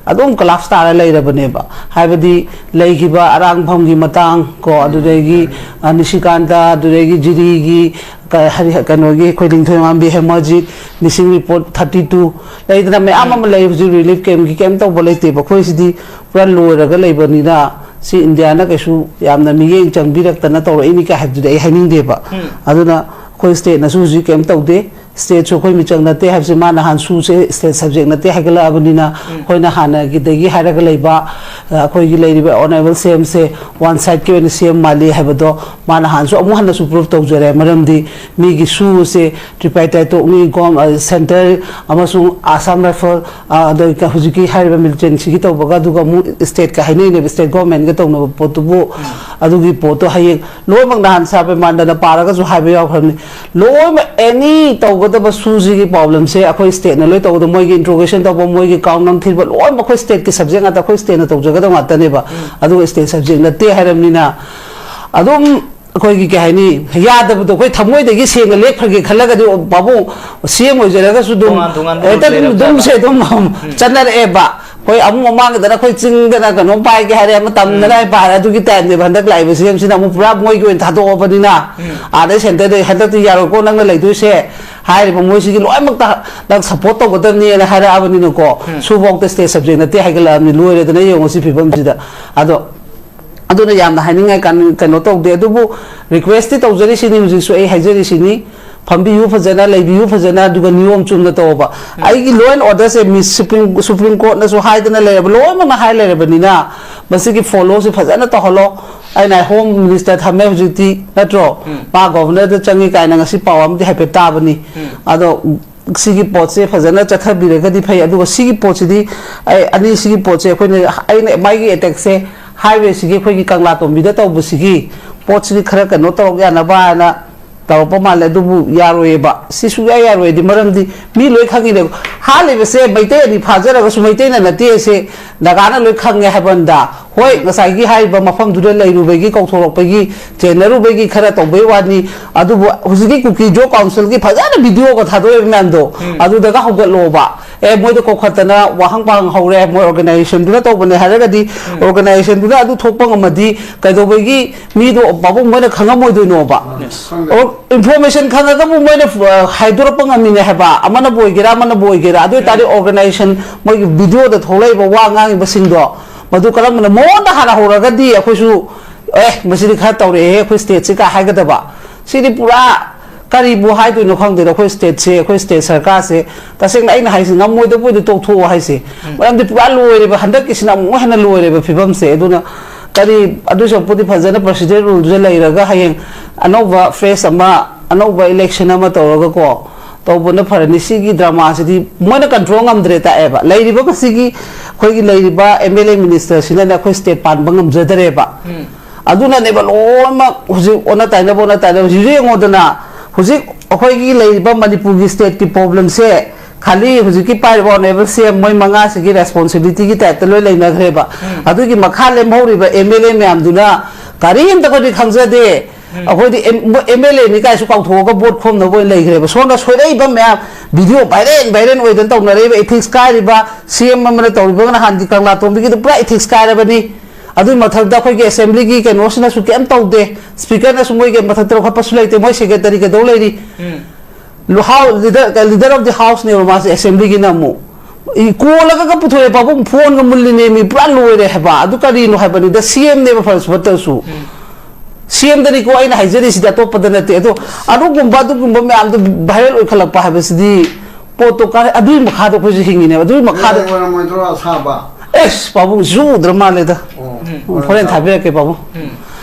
ꯑꯗꯨꯝ ꯀꯣꯂꯥꯞꯁ ꯇꯥꯔ ꯂꯩꯔꯕꯅꯦꯕ꯫ ꯍꯥꯏꯕꯗꯤ ꯂꯩꯈꯤꯕ ꯑꯔꯥꯡꯐꯝꯒꯤ ꯃꯇꯥꯡ ꯀꯣ, ꯑꯗꯨꯗꯒꯤ, ꯑ, ꯅꯤꯁꯤꯀꯥꯟꯇ, ꯑꯗꯨꯗꯒꯤ ꯖꯤꯔꯤꯒꯤ, ꯀ-, ꯍꯔꯤ-, ꯀꯩꯅꯣꯒꯤ ꯑꯩꯈꯣꯏ ꯂꯤꯡꯊꯣꯏ ꯃꯥꯝꯕꯤ ꯍꯦꯃꯔꯖꯤꯠ, ꯃꯤꯁꯤꯡ ꯔꯤꯄꯣꯔꯠ ꯊꯥꯔꯇꯤ ꯇꯨ ꯂꯩꯗꯅ ꯃꯌꯥꯝ ꯑꯃ ꯂꯩ꯫ ꯍꯧꯖꯤꯛ ꯔꯤꯂꯤꯐ ꯀꯦꯝꯞꯀꯤ ꯀꯩꯝ ꯇꯧꯕ ꯂꯩꯇꯦꯕ꯫ ꯑꯩꯈꯣꯏ ꯁꯤꯗꯤ ꯄꯨꯔꯥ ꯂꯣꯏꯔꯒ ꯂꯩꯕꯅꯤꯅ ꯁꯤ ꯏꯟꯗꯤꯌꯥꯅ ꯀꯩꯁꯨ ꯌꯥꯝꯅ ꯃꯤꯠꯌꯦꯡ ꯆꯪꯕꯤꯔꯛꯇꯅ ꯇꯧꯔꯛꯏꯅꯤ ꯀꯥꯏ ꯍꯥꯏꯕꯗꯨꯗꯤ ꯑꯩ ꯍꯥꯏꯅꯤꯡꯗꯦꯕ꯫ ꯎꯝ꯫ ꯑꯗꯨꯅ ꯑꯩꯈꯣꯏ ꯁ꯭ꯇꯦꯠꯅꯁꯨ ꯍꯧꯖꯤꯛ ꯀꯩꯝ ꯇꯧꯗꯦ꯫ ꯁ꯭ꯇꯦꯠꯁꯨ ꯑꯩꯈꯣꯏ ꯃꯤꯆꯪ ꯅꯠꯇꯦ ꯍꯥꯏꯕꯁꯦ ꯃꯥꯅ ꯍꯥꯟ ꯁꯨꯁꯦ ꯁ꯭ꯇꯦꯠ ꯁꯕꯖꯦꯛ ꯅꯠꯇꯦ ꯍꯥꯏꯒꯠꯂꯛꯑꯕꯅꯤꯅ, ꯑꯩꯈꯣꯏꯅ ꯍꯥꯟꯅꯒꯤꯗꯒꯤ ꯍꯥꯏꯔꯒ ꯂꯩꯕ, ꯑ, ꯑꯩꯈꯣꯏꯒꯤ ꯂꯩꯔꯤꯕ ꯑꯣꯅꯔꯦꯕꯜ ꯁꯤ ꯑꯦꯝꯁꯦ ꯋꯥꯟ ꯁꯥꯏꯗꯀꯤ ꯑꯣꯏꯅ ꯁꯤ ꯑꯦꯝ ꯃꯥꯜꯂꯤ ꯍꯥꯏꯕꯗꯣ ꯃꯥꯅ ꯍꯥꯟꯁꯨ ꯑꯃꯨꯛ ꯍꯟꯅꯁꯨ ꯄ꯭ꯔꯨꯐ ꯇꯧꯖꯔꯦ꯫ ꯃꯔꯝꯗꯤ ꯃꯤꯒꯤ ꯁꯨꯁꯦ ꯇ꯭ꯔꯤꯄꯥꯏꯇꯥꯏꯇꯣꯛꯅꯤ, ꯒꯣꯝ-, ꯑ, ꯁꯦꯟꯇꯔ ꯑꯃꯁꯨꯡ ꯑꯁꯥꯝ ꯔꯥꯏꯐꯜ, ꯑ, ꯑꯗ ꯍꯧꯖꯤꯛꯀꯤ ꯍꯥꯏꯔꯤꯕ ꯃꯤꯂꯤꯇꯦꯟꯁꯤꯒꯤ ꯇꯧꯕꯒ ꯑꯗꯨꯒ ꯑꯃꯨꯛ ꯁ꯭ꯇꯦꯠꯀ ꯍꯥꯏꯅꯩꯅꯦꯕ, ꯁ꯭ꯇꯦꯠ ꯒꯣꯔꯃꯦꯟꯒ ꯇꯧꯅꯕ ꯄꯣꯠꯇꯨꯕꯨ꯫ ꯑꯗꯨꯒꯤ ꯄꯣꯠꯇꯣ ꯍꯌꯦꯡ ꯂꯣꯏꯅꯃꯛ ꯅꯍꯥꯟ ꯁꯥꯔ ꯄ꯭ꯔꯦꯃꯥꯅꯟꯗꯅ ꯄꯥꯔꯒꯁꯨ ꯍꯥꯏꯕ ꯌꯥꯎꯈ꯭ꯔꯕꯅꯤ꯫ ꯂꯣꯏꯅꯃꯛ ꯑꯦꯅꯤ ꯇꯧꯒꯗꯕ ꯁꯨꯁꯤꯒꯤ ꯄ꯭ꯔꯣꯕ꯭ꯂꯦꯝꯁꯦ ꯑꯩꯈꯣꯏ ꯁ꯭ꯇꯦꯠꯅ ꯂꯣꯏ ꯇꯧꯒꯗꯕ, ꯃꯣꯏꯒꯤ ꯏꯟꯇ꯭ꯔꯣꯒꯦꯁꯟ ꯇꯧꯕ, ꯃꯣꯏꯒꯤ ꯀꯥꯎꯟ ꯅꯝꯊꯤꯕ, ꯂꯣꯏꯅꯃꯛ ꯑꯩꯈꯣꯏ ꯁ꯭ꯇꯦꯠꯀꯤ ꯁꯕꯖꯦꯛ ꯉꯥꯛꯇ, ꯑꯩꯈꯣꯏ ꯁ꯭ꯇꯦꯠꯅ ꯇꯧꯖꯒꯗꯕ ꯉꯥꯛꯇꯅꯦꯕ꯫ ꯑꯗꯨꯒ ꯁ꯭ꯇꯦꯠ ꯁꯕꯖꯦꯛ ꯅꯠꯇꯦ ꯍꯥꯏꯔꯕꯅꯤꯅ ꯑꯗꯨꯝ ꯑꯩꯈꯣꯏꯒꯤ ꯀꯩ ꯍꯥꯏꯅꯤ, ꯌꯥꯗꯕꯗꯣ ꯑꯩꯈꯣꯏ ꯊꯃꯣꯏꯗꯒꯤ ꯁꯦꯡꯅ ꯂꯦꯞꯈ꯭ꯔꯒꯦ ꯈꯜꯂꯒꯗꯤ ꯄꯥꯕꯨꯡ ꯁꯤ ꯑꯦꯝ ꯑꯣꯏꯖꯔꯒꯁꯨ ꯑꯗꯨꯝ ꯇꯣꯉꯥꯟ ꯇꯣꯉꯥꯟꯕ ꯍꯦꯛꯇ ꯑꯗꯨꯝ ꯂꯩꯔꯕꯖꯥꯠꯂꯥ? ꯑꯗꯨꯝꯁꯦ ꯑꯗꯨꯝ ꯆꯠꯅꯔꯛꯑꯦꯕ꯫ ꯑꯩꯈꯣꯏ ꯑꯃꯨꯛ ꯃꯃꯥꯡꯒꯤꯗꯅ ꯑꯩꯈꯣꯏ ꯆꯤꯡꯗꯅ ꯀꯩꯅꯣꯝ ꯄꯥꯏꯒꯦ ꯍꯥꯏꯔꯦ, ꯑꯃ ꯇꯝꯗꯅ ꯄꯥꯏꯔꯦ, ꯑꯗꯨꯒꯤ ꯇꯥꯏꯞꯅꯦꯕ ꯍꯟꯗꯛ ꯂꯥꯛꯏꯕ ꯁꯤ ꯑꯦꯝꯁꯤꯅ ꯑꯃꯨꯛ ꯄꯨꯔꯥ ꯃꯣꯏꯒꯤ ꯑꯣꯏꯅ ꯊꯥꯗꯣꯛꯑꯕꯅꯤꯅ꯫ ꯑꯥꯗꯩ ꯁꯦꯟꯇꯔꯗꯩ ꯍꯟꯗꯛꯇꯤ ꯌꯥꯔꯣꯏꯀꯣ ꯅꯪꯅ ꯂꯩꯗꯣꯏꯁꯦ, ꯍꯥꯏꯔꯤꯕ ꯃꯣꯏꯁꯤꯒꯤ ꯂꯣꯏꯅꯃꯛꯇ ꯅꯪ ꯁꯞꯄꯣꯔꯠ ꯇꯧꯒꯗꯕꯅꯤꯅ ꯍꯥꯏꯔꯛꯑꯕꯅꯤꯅꯀꯣ꯫ ꯁꯨꯐꯥꯎꯗ ꯁ꯭ꯇꯦꯠ ꯁꯕꯖꯦꯛ ꯅꯠꯇꯦ ꯍꯥꯏꯒꯠꯂꯛꯑꯕꯅꯤ, ꯂꯣꯏꯔꯦꯗꯅ ꯌꯦꯡꯉꯣ ꯁꯤ ꯐꯤꯕꯝꯁꯤꯗ꯫ ꯑꯗꯣ ꯑꯗꯨꯅ ꯌꯥꯝꯅ ꯍꯥꯏꯅꯤꯡꯉꯥꯏ ꯀꯥꯟ-, ꯀꯩꯅꯣ ꯇꯧꯗꯦ, ꯑꯗꯨꯕꯨ ꯔꯤꯀ꯭ꯋꯦꯁꯇꯤ ꯇꯧꯖꯔꯤꯁꯤꯅꯤ, ꯍꯧꯖꯤꯛꯁꯨ ꯑꯩ ꯍꯥꯏꯖꯔꯤꯁꯤꯅꯤ, ꯐꯝꯕꯤꯌꯨ ꯐꯖꯅ, ꯂꯩꯕꯤꯌꯨ ꯐꯖꯅ, ꯑꯗꯨꯒ ꯅꯤꯌꯣꯝ ꯆꯨꯝꯅ ꯇꯧꯕ꯫ ꯑꯩꯒꯤ ꯂꯣ ꯑꯦꯟ ꯑꯣꯔꯗꯔꯁꯦ ꯃꯤꯁ ꯁꯨꯄ꯭ꯔꯤꯝ, ꯁꯨꯄ꯭ꯔꯤꯝ ꯀꯣꯔꯠꯅꯁꯨ ꯍꯥꯏꯗꯅ ꯂꯩꯔꯕ, ꯂꯣꯏꯅꯃꯛꯅ ꯍꯥꯏ ꯂꯩꯔꯕꯅꯤꯅ ꯃꯁꯤꯒꯤ ꯐꯣꯂꯣꯁꯤ ꯐꯖꯅ ꯇꯧꯍꯜꯂꯣ꯫ ꯑꯩꯅ ꯍꯣꯝ ꯃꯤꯅꯤꯁꯇꯔ ꯊꯝꯃꯦ ꯍꯧꯖꯤꯛꯇꯤ, ꯅꯠꯇ꯭ꯔꯣ? ꯃꯥ ꯒꯣꯚꯔꯅꯔꯗ ꯆꯪꯉꯤ ꯀꯥꯏꯅ ꯉꯁꯤ ꯄꯥꯎ ꯑꯃꯗꯤ ꯍꯥꯏꯐꯦꯠ ꯇꯥꯕꯅꯤ꯫ ꯑꯗꯣ ꯁꯤꯒꯤ ꯄꯣꯠꯁꯦ ꯐꯖꯅ ꯆꯠꯊꯕꯤꯔꯒꯗꯤ ꯐꯩ꯫ ꯑꯗꯨꯒ ꯁꯤꯒꯤ ꯄꯣꯠꯁꯤꯗꯤ, ꯑꯩ, ꯑꯅꯤꯁꯤꯒꯤ ꯄꯣꯠꯁꯦ ꯑꯩꯈꯣꯏꯅ, ꯑꯩꯅ ꯃꯥꯒꯤ ꯑꯦꯇꯦꯛꯁꯦ ꯍꯥꯏꯋꯦꯁꯤꯒꯤ ꯑꯩꯈꯣꯏꯒꯤ ꯀꯪꯂꯥ ꯇꯣꯝꯕꯤꯗ ꯇꯧꯕꯁꯤꯒꯤ ꯄꯣꯠꯁꯤꯗꯤ ꯈꯔ ꯀꯩꯅꯣ ꯇꯧꯔꯛ ꯌꯥꯅꯕ ꯍꯥꯏꯅ ꯇꯧꯔꯛꯄ ꯃꯥꯜꯂꯦ꯫ ꯑꯗꯨꯕꯨ ꯌꯥꯔꯣꯏꯌꯦꯕ, ꯁꯤ ꯁꯨꯡꯌꯥ ꯌꯥꯔꯣꯏꯗꯤ, ꯃꯔꯝꯗꯤ ꯃꯤ ꯂꯣꯏ ꯈꯪꯉꯤꯅꯦ꯫ ꯍꯥꯠꯂꯤꯕꯁꯦ ꯃꯩꯇꯩ ꯑꯅꯤ ꯐꯥꯖꯔꯒꯁꯨ ꯃꯩꯇꯩꯅ ꯅꯠꯇꯦ, ꯁꯦ ꯅꯥꯒꯥꯅ ꯂꯣꯏ ꯈꯪꯉꯦ ꯍꯥꯏꯕ ꯑꯝꯗ꯫ ꯍꯣꯏ, ꯉꯁꯥꯏꯒꯤ ꯍꯥꯏꯔꯤꯕ ꯃꯐꯝꯗꯨꯗ ꯂꯩꯔꯨꯕꯒꯤ, ꯀꯧꯊꯣꯔꯛꯄꯒꯤ, ꯆꯦꯟꯅꯔꯨꯕꯒꯤ ꯈꯔ ꯇꯧꯕꯩ ꯋꯥꯅꯤ꯫ ꯑꯗꯨꯕꯨ ꯍꯧꯖꯤꯛꯀꯤ ꯀꯨꯀꯤ ꯖꯣ ꯀꯥꯎꯟꯁꯤꯜꯒꯤ ꯐꯖꯅ ꯚꯤꯗꯤꯑꯣꯒ ꯊꯥꯗꯣꯛꯑꯦꯕ ꯃꯌꯥꯝꯗꯣ, ꯑꯗꯨꯗꯒ ꯍꯧꯒꯠꯂꯣꯕ꯫ ꯑꯦ, ꯃꯣꯏꯗ ꯀꯧꯈꯠꯇꯅ ꯋꯥꯍꯪ ꯄꯥꯍꯪ ꯍꯧꯔꯦ, ꯃꯣꯏ ꯑꯣꯔꯒꯅꯥꯏꯖꯦꯁꯟꯗꯨꯅ ꯇꯧꯕꯅꯦ ꯍꯥꯏꯔꯒꯗꯤ, ꯑꯣꯔꯒꯅꯥꯏꯖꯦꯁꯟꯗꯨꯅ ꯑꯗꯨ ꯊꯣꯛꯄ ꯉꯝꯃꯗꯤ ꯀꯩꯗꯧꯕꯒꯤ ꯃꯤꯗꯣ ꯄꯥꯕꯨꯡ ꯃꯣꯏꯅ ꯈꯪꯉꯝꯃꯣꯏꯗꯣꯏꯅꯣꯕ? ꯑꯣ, ꯏꯟꯐꯣꯔꯃꯦꯁꯟ ꯈꯪꯉꯒꯕꯨ ꯃꯣꯏꯅ, ꯑ, ꯍꯥꯏꯗꯣꯔꯛꯄ ꯉꯝꯃꯤꯅꯦ ꯍꯥꯏꯕ, ꯑꯃꯅꯕꯨ ꯑꯣꯏꯒꯦꯔꯥ, ꯑꯃꯅꯕꯨ ꯑꯣꯏꯒꯦꯔꯥ꯫ ꯑꯗꯨ ꯑꯣꯏꯇꯥꯔꯗꯤ ꯑꯣꯔꯒꯅꯥꯏꯖꯦꯁꯟ ꯃꯣꯏꯒꯤ ꯚꯤꯗꯤꯑꯣꯗ ꯊꯣꯛꯂꯛꯏꯕ ꯋꯥ ꯉꯥꯡꯉꯤꯕꯁꯤꯡꯗꯣ, ꯃꯗꯨ ꯀꯔꯝꯕꯅ ꯃꯉꯣꯟꯗ ꯍꯥꯟꯅ ꯍꯧꯔꯒꯗꯤ ꯑꯩꯈꯣꯏꯁꯨ, "ꯑꯦ, ꯃꯁꯤꯗꯤ ꯈꯔ ꯇꯧꯔꯛꯑꯦꯍꯦ ꯑꯩꯈꯣꯏ ꯁ꯭ꯇꯦꯠꯁꯤ" ꯀꯥꯏ ꯍꯥꯏꯒꯗꯕ꯫ ꯁꯤꯗꯤ ꯄꯨꯔꯥ ꯀꯔꯤꯕꯨ ꯍꯥꯏꯗꯣꯏꯅꯣ ꯈꯪꯗꯦꯗ꯫ ꯑꯩꯈꯣꯏ ꯁ꯭ꯇꯦꯠꯁꯦ, ꯑꯩꯈꯣꯏ ꯁ꯭ꯇꯦꯠ ꯁꯔꯀꯥꯔꯁꯦ, ꯇꯁꯦꯡꯅ ꯑꯩꯅ ꯍꯥꯏꯁꯦ, ꯉꯝꯃꯣꯏꯗꯕ ꯑꯣꯏꯗꯤ ꯇꯣꯛꯊꯣꯛꯑꯣ ꯍꯥꯏꯁꯦ꯫ ꯃꯔꯝꯗꯤ ꯄꯨꯔꯥ ꯂꯣꯏꯔꯦꯕ, ꯍꯟꯗꯛꯀꯤꯁꯤꯅ ꯑꯃꯨꯛ ꯍꯦꯟꯅ ꯂꯣꯏꯔꯦꯕ ꯐꯤꯕꯝꯁꯦ꯫ ꯑꯗꯨꯅ ꯀꯔꯤ, ꯑꯗꯨ ꯁꯔꯨꯛꯄꯨꯗꯤ ꯐꯖꯅ ꯄ꯭ꯔꯣꯁꯤꯗꯔ ꯔꯨꯜꯗꯨꯗ ꯂꯩꯔꯒ ꯍꯌꯦꯡ ꯑꯅꯧꯕ ꯐꯦꯁ ꯑꯃ, ꯑꯅꯧꯕ ꯏꯂꯦꯛꯁꯟ ꯑꯃ ꯇꯧꯔꯒꯀꯣ, ꯇꯧꯕꯅ ꯐꯔꯅꯤ꯫ ꯁꯤꯒꯤ ꯗ꯭ꯔꯃꯥꯁꯤꯗꯤ ꯃꯣꯏꯅ ꯀꯟꯇ꯭ꯔꯣꯜ ꯉꯝꯗ꯭ꯔꯦ ꯇꯥꯛꯑꯦꯕ꯫ ꯂꯩꯔꯤꯕ ꯉꯁꯤꯒꯤ ꯑꯩꯈꯣꯏꯒꯤ ꯂꯩꯔꯤꯕ ꯑꯦꯝ ꯑꯦꯜ ꯑꯦ ꯃꯤꯅꯤꯁꯇꯔꯁꯤꯅꯅꯦ ꯑꯩꯈꯣꯏ ꯁ꯭ꯇꯦꯠ ꯄꯥꯟꯕ ꯉꯝꯖꯗꯔꯦꯕ꯫ ꯑꯗꯨꯅꯅꯦꯕ ꯂꯣꯏꯅꯃꯛ ꯍꯧꯖꯤꯛ ꯑꯣꯟꯅ ꯇꯩꯅꯕ, ꯑꯣꯟꯅ ꯇꯩꯅꯕ꯫ ꯍꯧꯖꯤꯛ ꯌꯦꯡꯉꯣꯗꯅ, ꯍꯧꯖꯤꯛ ꯑꯩꯈꯣꯏꯒꯤ ꯂꯩꯔꯤꯕ ꯃꯅꯤꯄꯨꯔꯒꯤ ꯁ꯭ꯇꯦꯠꯀꯤ ꯄ꯭ꯔꯣꯕ꯭ꯂꯦꯝꯁꯦ ꯈꯥꯂꯤ ꯍꯧꯖꯤꯛꯀꯤ ꯄꯥꯏꯔꯤꯕ ꯑꯣꯅꯔꯦꯕꯜ ꯁꯤ ꯑꯦꯝ ꯃꯣꯏ ꯃꯉꯥꯁꯤꯒꯤ ꯔꯦꯁꯄꯣꯟꯁꯤꯕꯤꯂꯤꯇꯤꯒꯤ ꯇꯥꯏꯞꯇ ꯂꯣꯏ ꯂꯩꯅꯈ꯭ꯔꯦꯕ꯫ ꯑꯗꯨꯒꯤ ꯃꯈꯥ ꯂꯦꯝꯍꯧꯔꯤꯕ ꯑꯦꯝ ꯑꯦꯜ ꯑꯦ ꯃꯌꯥꯝꯗꯨꯅ ꯀꯔꯤꯝꯇ ꯑꯩꯈꯣꯏꯗꯤ ꯈꯪꯖꯗꯦ꯫ ꯑꯩꯈꯣꯏꯗꯤ ꯑꯦꯝ ꯑꯦꯜ ꯑꯦꯅꯤ ꯀꯥꯏꯁꯨ ꯀꯥꯎꯊꯣꯛꯑꯒ ꯚꯣꯠ ꯈꯣꯝꯅꯕ ꯑꯣꯏꯅ ꯂꯩꯈ꯭ꯔꯦꯕ꯫ ꯁꯣꯝꯗ ꯁꯣꯏꯔꯛꯏꯕ ꯃꯌꯥꯝ, ꯚꯤꯗꯤꯑꯣ ꯚꯥꯏꯔꯦꯟ ꯚꯥꯏꯔꯦꯟ ꯑꯣꯏꯗꯅ ꯇꯧꯅꯔꯛꯏꯕ, ꯏꯊꯤꯛꯁ ꯀꯥꯏꯔꯤꯕ ꯁꯤ ꯑꯦꯝ ꯑꯃꯅ ꯇꯧꯔꯤꯕ ꯅꯍꯥꯟꯒꯤ ꯀꯪꯂꯥ ꯇꯣꯝꯕꯤꯒꯤꯗꯣ ꯄꯨꯔꯥ ꯏꯊꯤꯛꯁ ꯀꯥꯏꯔꯕꯅꯤ꯫ ꯑꯗꯨꯒꯤ ꯃꯊꯛꯇ ꯑꯩꯈꯣꯏꯒꯤ ꯑꯦꯁꯦꯝꯕ꯭ꯂꯤꯒꯤ ꯀꯩꯅꯣꯁꯤꯅꯁꯨ ꯀꯩꯝ ꯇꯧꯗꯦ, ꯁ꯭ꯄꯤꯀꯔꯅꯁꯨ ꯃꯣꯏꯒꯤ ꯃꯊꯛꯇ ꯂꯧꯈꯠꯄꯁꯨ ꯂꯩꯇꯦ, ꯃꯣꯏ ꯁꯦꯀ꯭ꯔꯦꯇꯔꯤ ꯀꯩꯗꯧ ꯂꯩꯔꯤ? ꯂꯨꯍꯥꯎ-, leader, leader of the house ꯅꯦꯕ ꯃꯥꯁꯦ, ꯑꯦꯁꯦꯝꯕ꯭ꯂꯤꯒꯤꯅ ꯑꯃꯨꯛ꯫ ꯏ-, ꯀꯣꯜꯂꯒ ꯄꯨꯊꯣꯔꯛꯑꯦ ꯄꯥꯕꯨꯡ, ꯐꯣꯟꯒ ꯃꯨꯜꯂꯤꯅꯦ ꯃꯤ, ꯄꯨꯔꯥ ꯂꯣꯏꯔꯦ ꯍꯥꯏꯕ꯫ ꯑꯗꯨ ꯀꯔꯤꯅꯣ ꯍꯥꯏꯕꯅꯤꯗ, ꯁꯤ ꯑꯦꯝ ꯅꯦꯕ ꯐꯔꯁꯨ ꯐꯠꯇ꯭ꯔꯁꯨ꯫ ꯁꯤ ꯑꯦꯝꯗꯅꯤꯀꯣ ꯑꯩꯅ ꯍꯥꯏꯖꯔꯤꯁꯤꯗꯤ, ꯑꯇꯣꯞꯄꯗ ꯅꯠꯇꯦ꯫ ꯑꯗꯣ ꯑꯗꯨꯒꯨꯝꯕ, ꯑꯗꯨꯒꯨꯝꯕ ꯃꯌꯥꯝꯗꯣ ꯚꯥꯏꯔꯦꯜ ꯑꯣꯏꯈꯠꯂꯛꯄ ꯍꯥꯏꯕꯁꯤꯗꯤ ꯄꯣꯠꯇꯣ ꯀꯥꯏ-, ꯑꯗꯨꯒꯤ ꯃꯈꯥꯗ ꯑꯩꯈꯣꯏꯁꯨ ꯍꯤꯡꯉꯤꯅꯦꯕ꯫ ꯑꯗꯨꯒꯤ ꯃꯈꯥꯗ ꯑꯣꯏꯔꯝꯃꯣꯏꯗ꯭ꯔꯣ ꯑꯁꯥꯕ? ꯑꯦꯁ, ꯄꯥꯕꯨꯡ ꯁꯨ ꯎꯗ꯭ꯔ ꯃꯥꯜꯂꯦꯗ꯫ ꯑꯣ, ꯎꯝ, ꯍꯣꯔꯦꯟ ꯊꯥꯕꯤꯔꯛꯀꯦ, ꯄꯥꯕꯨꯡ꯫ ꯎꯝ꯫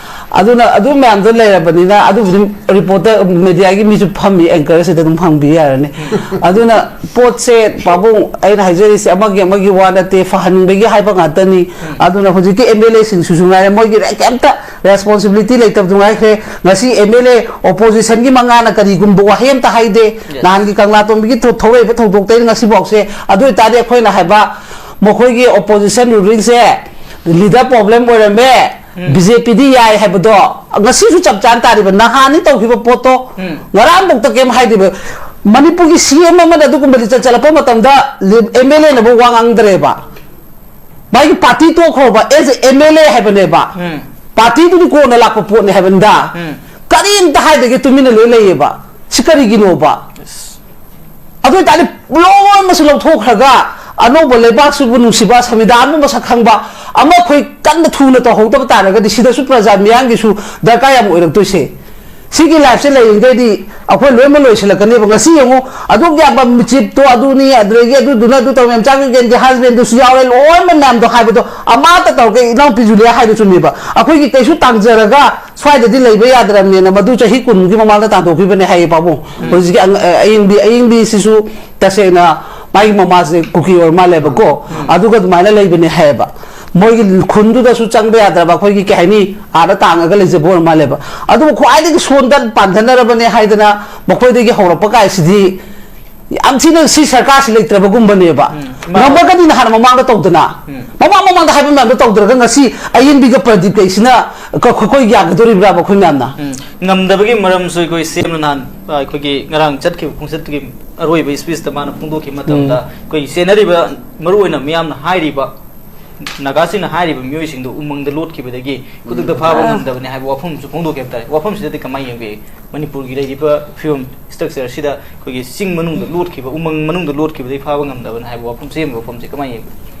ꯑꯗꯨꯅ ꯑꯗꯨ ꯃꯌꯥꯝꯗꯣ ꯂꯩꯔꯕꯅꯤꯅ, ꯑꯗꯨꯕꯨꯗꯤ ꯔꯤꯄꯣꯔꯇꯔ, ꯃꯦꯗꯤꯌꯥꯒꯤ ꯃꯤꯁꯨ ꯐꯝꯃꯤ, ꯑꯦꯡꯀꯔꯁꯤꯗ ꯑꯗꯨꯝ ꯍꯪꯕꯤ ꯌꯥꯔꯅꯤ꯫ ꯎꯝ꯫ ꯑꯗꯨꯅ ꯄꯣꯠꯁꯦ, ꯄꯥꯕꯨꯡ, ꯑꯩꯅ ꯍꯥꯏꯖꯔꯤꯁꯦ ꯑꯃꯒꯤ ꯑꯃꯒꯤ ꯋꯥ ꯅꯠꯇꯦ, ꯐꯍꯟꯅꯤꯡꯕꯒꯤ ꯍꯥꯏꯕ ꯉꯥꯛꯇꯅꯤ꯫ ꯎꯝ꯫ ꯑꯗꯨꯅ ꯍꯧꯖꯤꯛꯀꯤ ꯑꯦꯝ ꯑꯦꯜ ꯑꯦꯁꯤꯡꯁꯤꯁꯨ ꯉꯥꯏꯔꯦ, ꯃꯣꯏꯒꯤ ꯀꯩꯝꯇ ꯔꯦꯁꯄꯣꯟꯁꯤꯕꯤꯂꯤꯇꯤ ꯂꯩꯇꯕꯗꯨ ꯉꯥꯏꯈ꯭ꯔꯦ꯫ ꯉꯁꯤ ꯑꯦꯝ ꯑꯦꯜ ꯑꯦ ꯑꯣꯄꯣꯖꯤꯁꯟꯒꯤ ꯃꯉꯥꯅ ꯀꯔꯤꯒꯨꯝꯕ ꯋꯥꯍꯩ ꯑꯝꯇ ꯍꯥꯏꯗꯦ꯫ ꯌꯦꯁ꯫ ꯅꯍꯥꯟꯒꯤ ꯀꯪꯂꯥꯇꯣꯝꯕꯤꯒꯤ ꯊꯣ-, ꯊꯣꯛꯂꯛꯏꯕ ꯊꯧꯗꯣꯛꯇꯩꯅ ꯉꯁꯤꯐꯥꯎꯁꯦ꯫ ꯑꯗꯨ ꯑꯣꯏꯇꯥꯔꯗꯤ ꯑꯩꯈꯣꯏꯅ ꯍꯥꯏꯕ ꯃꯈꯣꯏꯒꯤ ꯑꯣꯄꯣꯖꯤꯁꯟ ꯔꯨꯂꯤꯡꯁꯦ ꯂꯤꯗꯔ ꯄ꯭ꯔꯣꯕ꯭ꯂꯦꯝ ꯑꯣꯏꯔꯝꯃꯦ, ꯎꯝ꯫ ꯕꯤ ꯖꯦ ꯄꯤꯗꯤ ꯌꯥꯏ ꯍꯥꯏꯕꯗꯣ ꯉꯁꯤꯁꯨ ꯆꯞ ꯆꯥꯅ ꯇꯥꯔꯤꯕ꯫ ꯅꯍꯥꯟꯅꯤ ꯇꯧꯈꯤꯕ ꯄꯣꯠꯇꯣ ꯎꯝ꯫ ꯉꯔꯥꯡꯐꯧꯗ ꯀꯩꯝ ꯍꯥꯏꯗꯦꯕ꯫ ꯃꯅꯤꯄꯨꯔꯒꯤ ꯁꯤ ꯑꯦꯝ ꯑꯃꯅ ꯑꯗꯨꯒꯨꯝꯕ ꯂꯤꯆꯠ ꯆꯠꯂꯛꯄ ꯃꯇꯝꯗ ꯑꯦꯝ ꯑꯦꯜ ꯑꯦꯅꯕꯨ ꯋꯥ ꯉꯥꯡꯗ꯭ꯔꯦꯕ꯫ ꯃꯥꯒꯤ ꯄꯥꯔꯇꯤ ꯇꯣꯛꯈ꯭ꯔꯣꯕ, S A M L A ꯍꯥꯏꯕꯅꯦꯕ꯫ ꯎꯝ꯫ ꯄꯥꯔꯇꯤꯗꯨꯗꯤ ꯀꯣꯟꯅ ꯂꯥꯛꯄ ꯄꯣꯠꯅꯦ ꯍꯥꯏꯕꯅꯤꯗ꯫ ꯎꯝ꯫ ꯀꯔꯤꯝꯇ ꯍꯥꯏꯗꯒꯦ ꯇꯨꯃꯤꯟꯅ ꯂꯣꯏ ꯂꯩꯌꯦꯕ꯫ ꯁꯤ ꯀꯔꯤꯒꯤꯅꯣꯕ? ꯑꯁ꯫ ꯑꯗꯨ ꯑꯣꯏꯇꯥꯔꯗꯤ ꯂꯣꯏꯅꯃꯛꯁꯨ ꯂꯧꯊꯣꯛꯈ꯭ꯔꯒ ꯑꯅꯧꯕ ꯂꯩꯕꯥꯛꯁꯤꯕꯨ ꯅꯨꯡꯁꯤꯕ, ꯁꯪꯕꯤꯙꯥꯟꯕꯨ ꯃꯁꯛ ꯈꯪꯕ ꯑꯃ ꯑꯩꯈꯣꯏ ꯀꯟꯅ ꯊꯨꯅ ꯇꯧꯍꯧꯗꯕ ꯇꯥꯔꯒꯗꯤ ꯁꯤꯗꯁꯨ ꯄ꯭ꯔꯖꯥ ꯃꯤꯌꯥꯝꯒꯤꯁꯨ ꯗꯔꯀꯥꯔ ꯌꯥꯝ ꯑꯣꯏꯔꯛꯇꯣꯏꯁꯦ꯫ ꯁꯤꯒꯤ ꯂꯥꯏꯐꯁꯦ ꯂꯩꯔꯤꯉꯩꯗꯤ ꯑꯩꯈꯣꯏ ꯂꯣꯏꯅꯃꯛ ꯂꯣꯏꯁꯤꯜꯂꯛꯀꯅꯦꯕ꯫ ꯉꯁꯤ ꯌꯦꯡꯉꯨ, ꯑꯗꯨꯛ ꯌꯥꯝꯕ ꯆꯤꯞꯇꯣ, ꯑꯗꯨꯅꯤ, ꯑꯗꯨꯗꯒꯤ ꯑꯗꯨꯗꯨꯅ ꯑꯗꯨ ꯇꯧꯔꯦ, ꯃꯆꯥꯒꯤ ꯍꯁꯕꯦꯟꯗꯨꯁꯨ ꯌꯥꯎꯔꯦ, ꯂꯣꯏꯅꯃꯛ ꯃꯌꯥꯝꯗꯣ ꯍꯥꯏꯕꯗꯣ ꯑꯃꯠꯇ ꯇꯧꯔꯒ ꯏꯅꯥꯎꯄꯤ ꯖꯨꯂꯤꯌꯥ ꯍꯥꯏꯗꯣ ꯆꯨꯝꯃꯦꯕ꯫ ꯑꯩꯈꯣꯏꯒꯤ ꯀꯩꯁꯨ ꯇꯥꯡꯖꯔꯒ ꯁ꯭ꯋꯥꯏꯗꯗꯤ ꯂꯩꯕ ꯌꯥꯗ꯭ꯔꯕꯅꯦꯅ ꯃꯗꯨ ꯆꯍꯤ ꯀꯨꯟꯒꯤ ꯃꯃꯥꯡꯗ ꯇꯥꯟꯊꯣꯛꯈꯤꯕꯅꯦ ꯍꯥꯏꯌꯦ ꯄꯥꯕꯨꯡ꯫ ꯍꯧꯖꯤꯛꯀꯤ ꯑꯪ-, ꯑ-, ꯑꯌꯤꯡꯕꯤ, ꯑꯌꯤꯡꯕꯤꯁꯤꯁꯨ ꯇꯁꯦꯡꯅ ꯃꯥꯒꯤ ꯃꯃꯥꯁꯦ ꯀꯨꯀꯤ ꯑꯣꯏꯔ ꯃꯥꯜꯂꯦꯕꯀꯣ꯫ ꯑꯗꯨꯒ ꯑꯗꯨꯃꯥꯏꯅ ꯂꯩꯕꯅꯦ ꯍꯥꯏꯌꯦꯕ꯫ ꯃꯣꯏꯒꯤ ꯈꯨꯟꯗꯨꯗꯁꯨ ꯆꯪꯕ ꯌꯥꯗ꯭ꯔꯕ, ꯑꯩꯈꯣꯏꯒꯤ ꯀꯩ ꯍꯥꯏꯅꯤ, ꯑꯥꯗ ꯇꯥꯡꯉꯒ ꯂꯩꯖꯕ ꯑꯣꯏꯔ ꯃꯥꯜꯂꯦꯕ꯫ ꯑꯗꯨꯕꯨ ꯈ꯭ꯋꯥꯏꯗꯒꯤ ꯁꯣꯟꯗ ꯄꯥꯟꯊꯅꯔꯕꯅꯦ ꯍꯥꯏꯗꯅ ꯃꯈꯣꯏꯗꯒꯤ ꯍꯧꯔꯛꯄ ꯀꯥꯏꯁꯤꯗꯤ ꯌꯥꯝ ꯊꯤꯅ ꯁꯤ ꯁꯔꯀꯥꯔꯁꯤ ꯂꯩꯇ꯭ꯔꯕꯒꯨꯝꯕꯅꯦꯕ꯫ ꯎꯝ, ꯃꯥ- ꯉꯝꯃꯒꯗꯤ ꯅꯍꯥꯟ ꯃꯃꯥꯡꯗ ꯇꯧꯗꯅ, ꯎꯝ꯫ ꯃꯃꯥꯡ ꯃꯃꯥꯡꯗ ꯍꯥꯏꯕ ꯃꯌꯥꯝꯗꯣ ꯇꯧꯗ꯭ꯔꯒ ꯉꯁꯤ ꯑꯌꯤꯡꯕꯤꯒ ꯄ꯭ꯔꯗꯤꯞ ꯀꯩꯁꯤꯅ ꯀ-, ꯑꯩꯈꯣꯏ ꯌꯥꯒꯗꯣꯔꯤꯕ꯭ꯔꯥꯕ ꯑꯩꯈꯣꯏ ꯃꯌꯥꯝꯅ? ꯎꯝ, ꯉꯝꯗꯕꯒꯤ ꯃꯔꯝꯁꯨ ꯑꯩꯈꯣꯏ ꯁꯤ ꯑꯦꯝꯅ ꯅꯍꯥꯟ, ꯑ, ꯑꯩꯈꯣꯏꯒꯤ ꯉꯔꯥꯡ ꯆꯠꯈꯤꯕ ꯈꯣꯡꯆꯠꯇꯨꯒꯤ ꯑꯔꯣꯏꯕ ꯏꯁꯄꯤꯆꯇ ꯃꯥꯅ ꯐꯣꯡꯗꯣꯛꯈꯤꯕ ꯃꯇꯝꯗ, ꯎꯝ꯫ ꯑꯩꯈꯣꯏꯒꯤ ꯆꯦꯟꯅꯔꯤꯕ, ꯃꯔꯨꯑꯣꯏꯅ ꯃꯤꯌꯥꯝꯅ ꯍꯥꯏꯔꯤꯕ, ꯅꯥꯒꯥꯁꯤꯡꯅ ꯍꯥꯏꯔꯤꯕ ꯃꯤꯑꯣꯏꯁꯤꯡꯗꯣ ꯎꯃꯪꯗ ꯂꯣꯠꯈꯤꯕꯗꯒꯤ ꯈꯨꯗꯛꯇ ꯐꯥꯕ ꯉꯝꯗꯕꯅꯤ ꯍꯥꯏꯕ ꯋꯥꯐꯝꯁꯨ ꯐꯣꯡꯗꯣꯛꯈꯤ ꯍꯥꯏꯕ ꯇꯥꯔꯦ꯫ ꯋꯥꯐꯝꯁꯤꯗꯗꯤ ꯀꯃꯥꯏꯅ ꯌꯦꯡꯕꯤ? ꯃꯅꯤꯄꯨꯔꯒꯤ ꯂꯩꯔꯤꯕ ꯐꯤꯕꯝ, ꯁ꯭ꯇ꯭ꯔꯛꯆꯔꯁꯤꯗ ꯑꯩꯈꯣꯏꯒꯤ ꯆꯤꯡ ꯃꯅꯨꯡꯗ ꯂꯣꯠꯈꯤꯕ, ꯎꯃꯪ ꯃꯅꯨꯡꯗ ꯂꯣꯠꯈꯤꯕꯗꯒꯤ ꯐꯥꯕ ꯉꯝꯗꯕꯅꯤ ꯍꯥꯏꯕ ꯋꯥꯐꯝ, ꯁꯤꯒꯨꯝꯕ ꯋꯥꯐꯝꯁꯦ ꯀꯃꯥꯏꯅ ꯌꯦꯡꯕꯤ?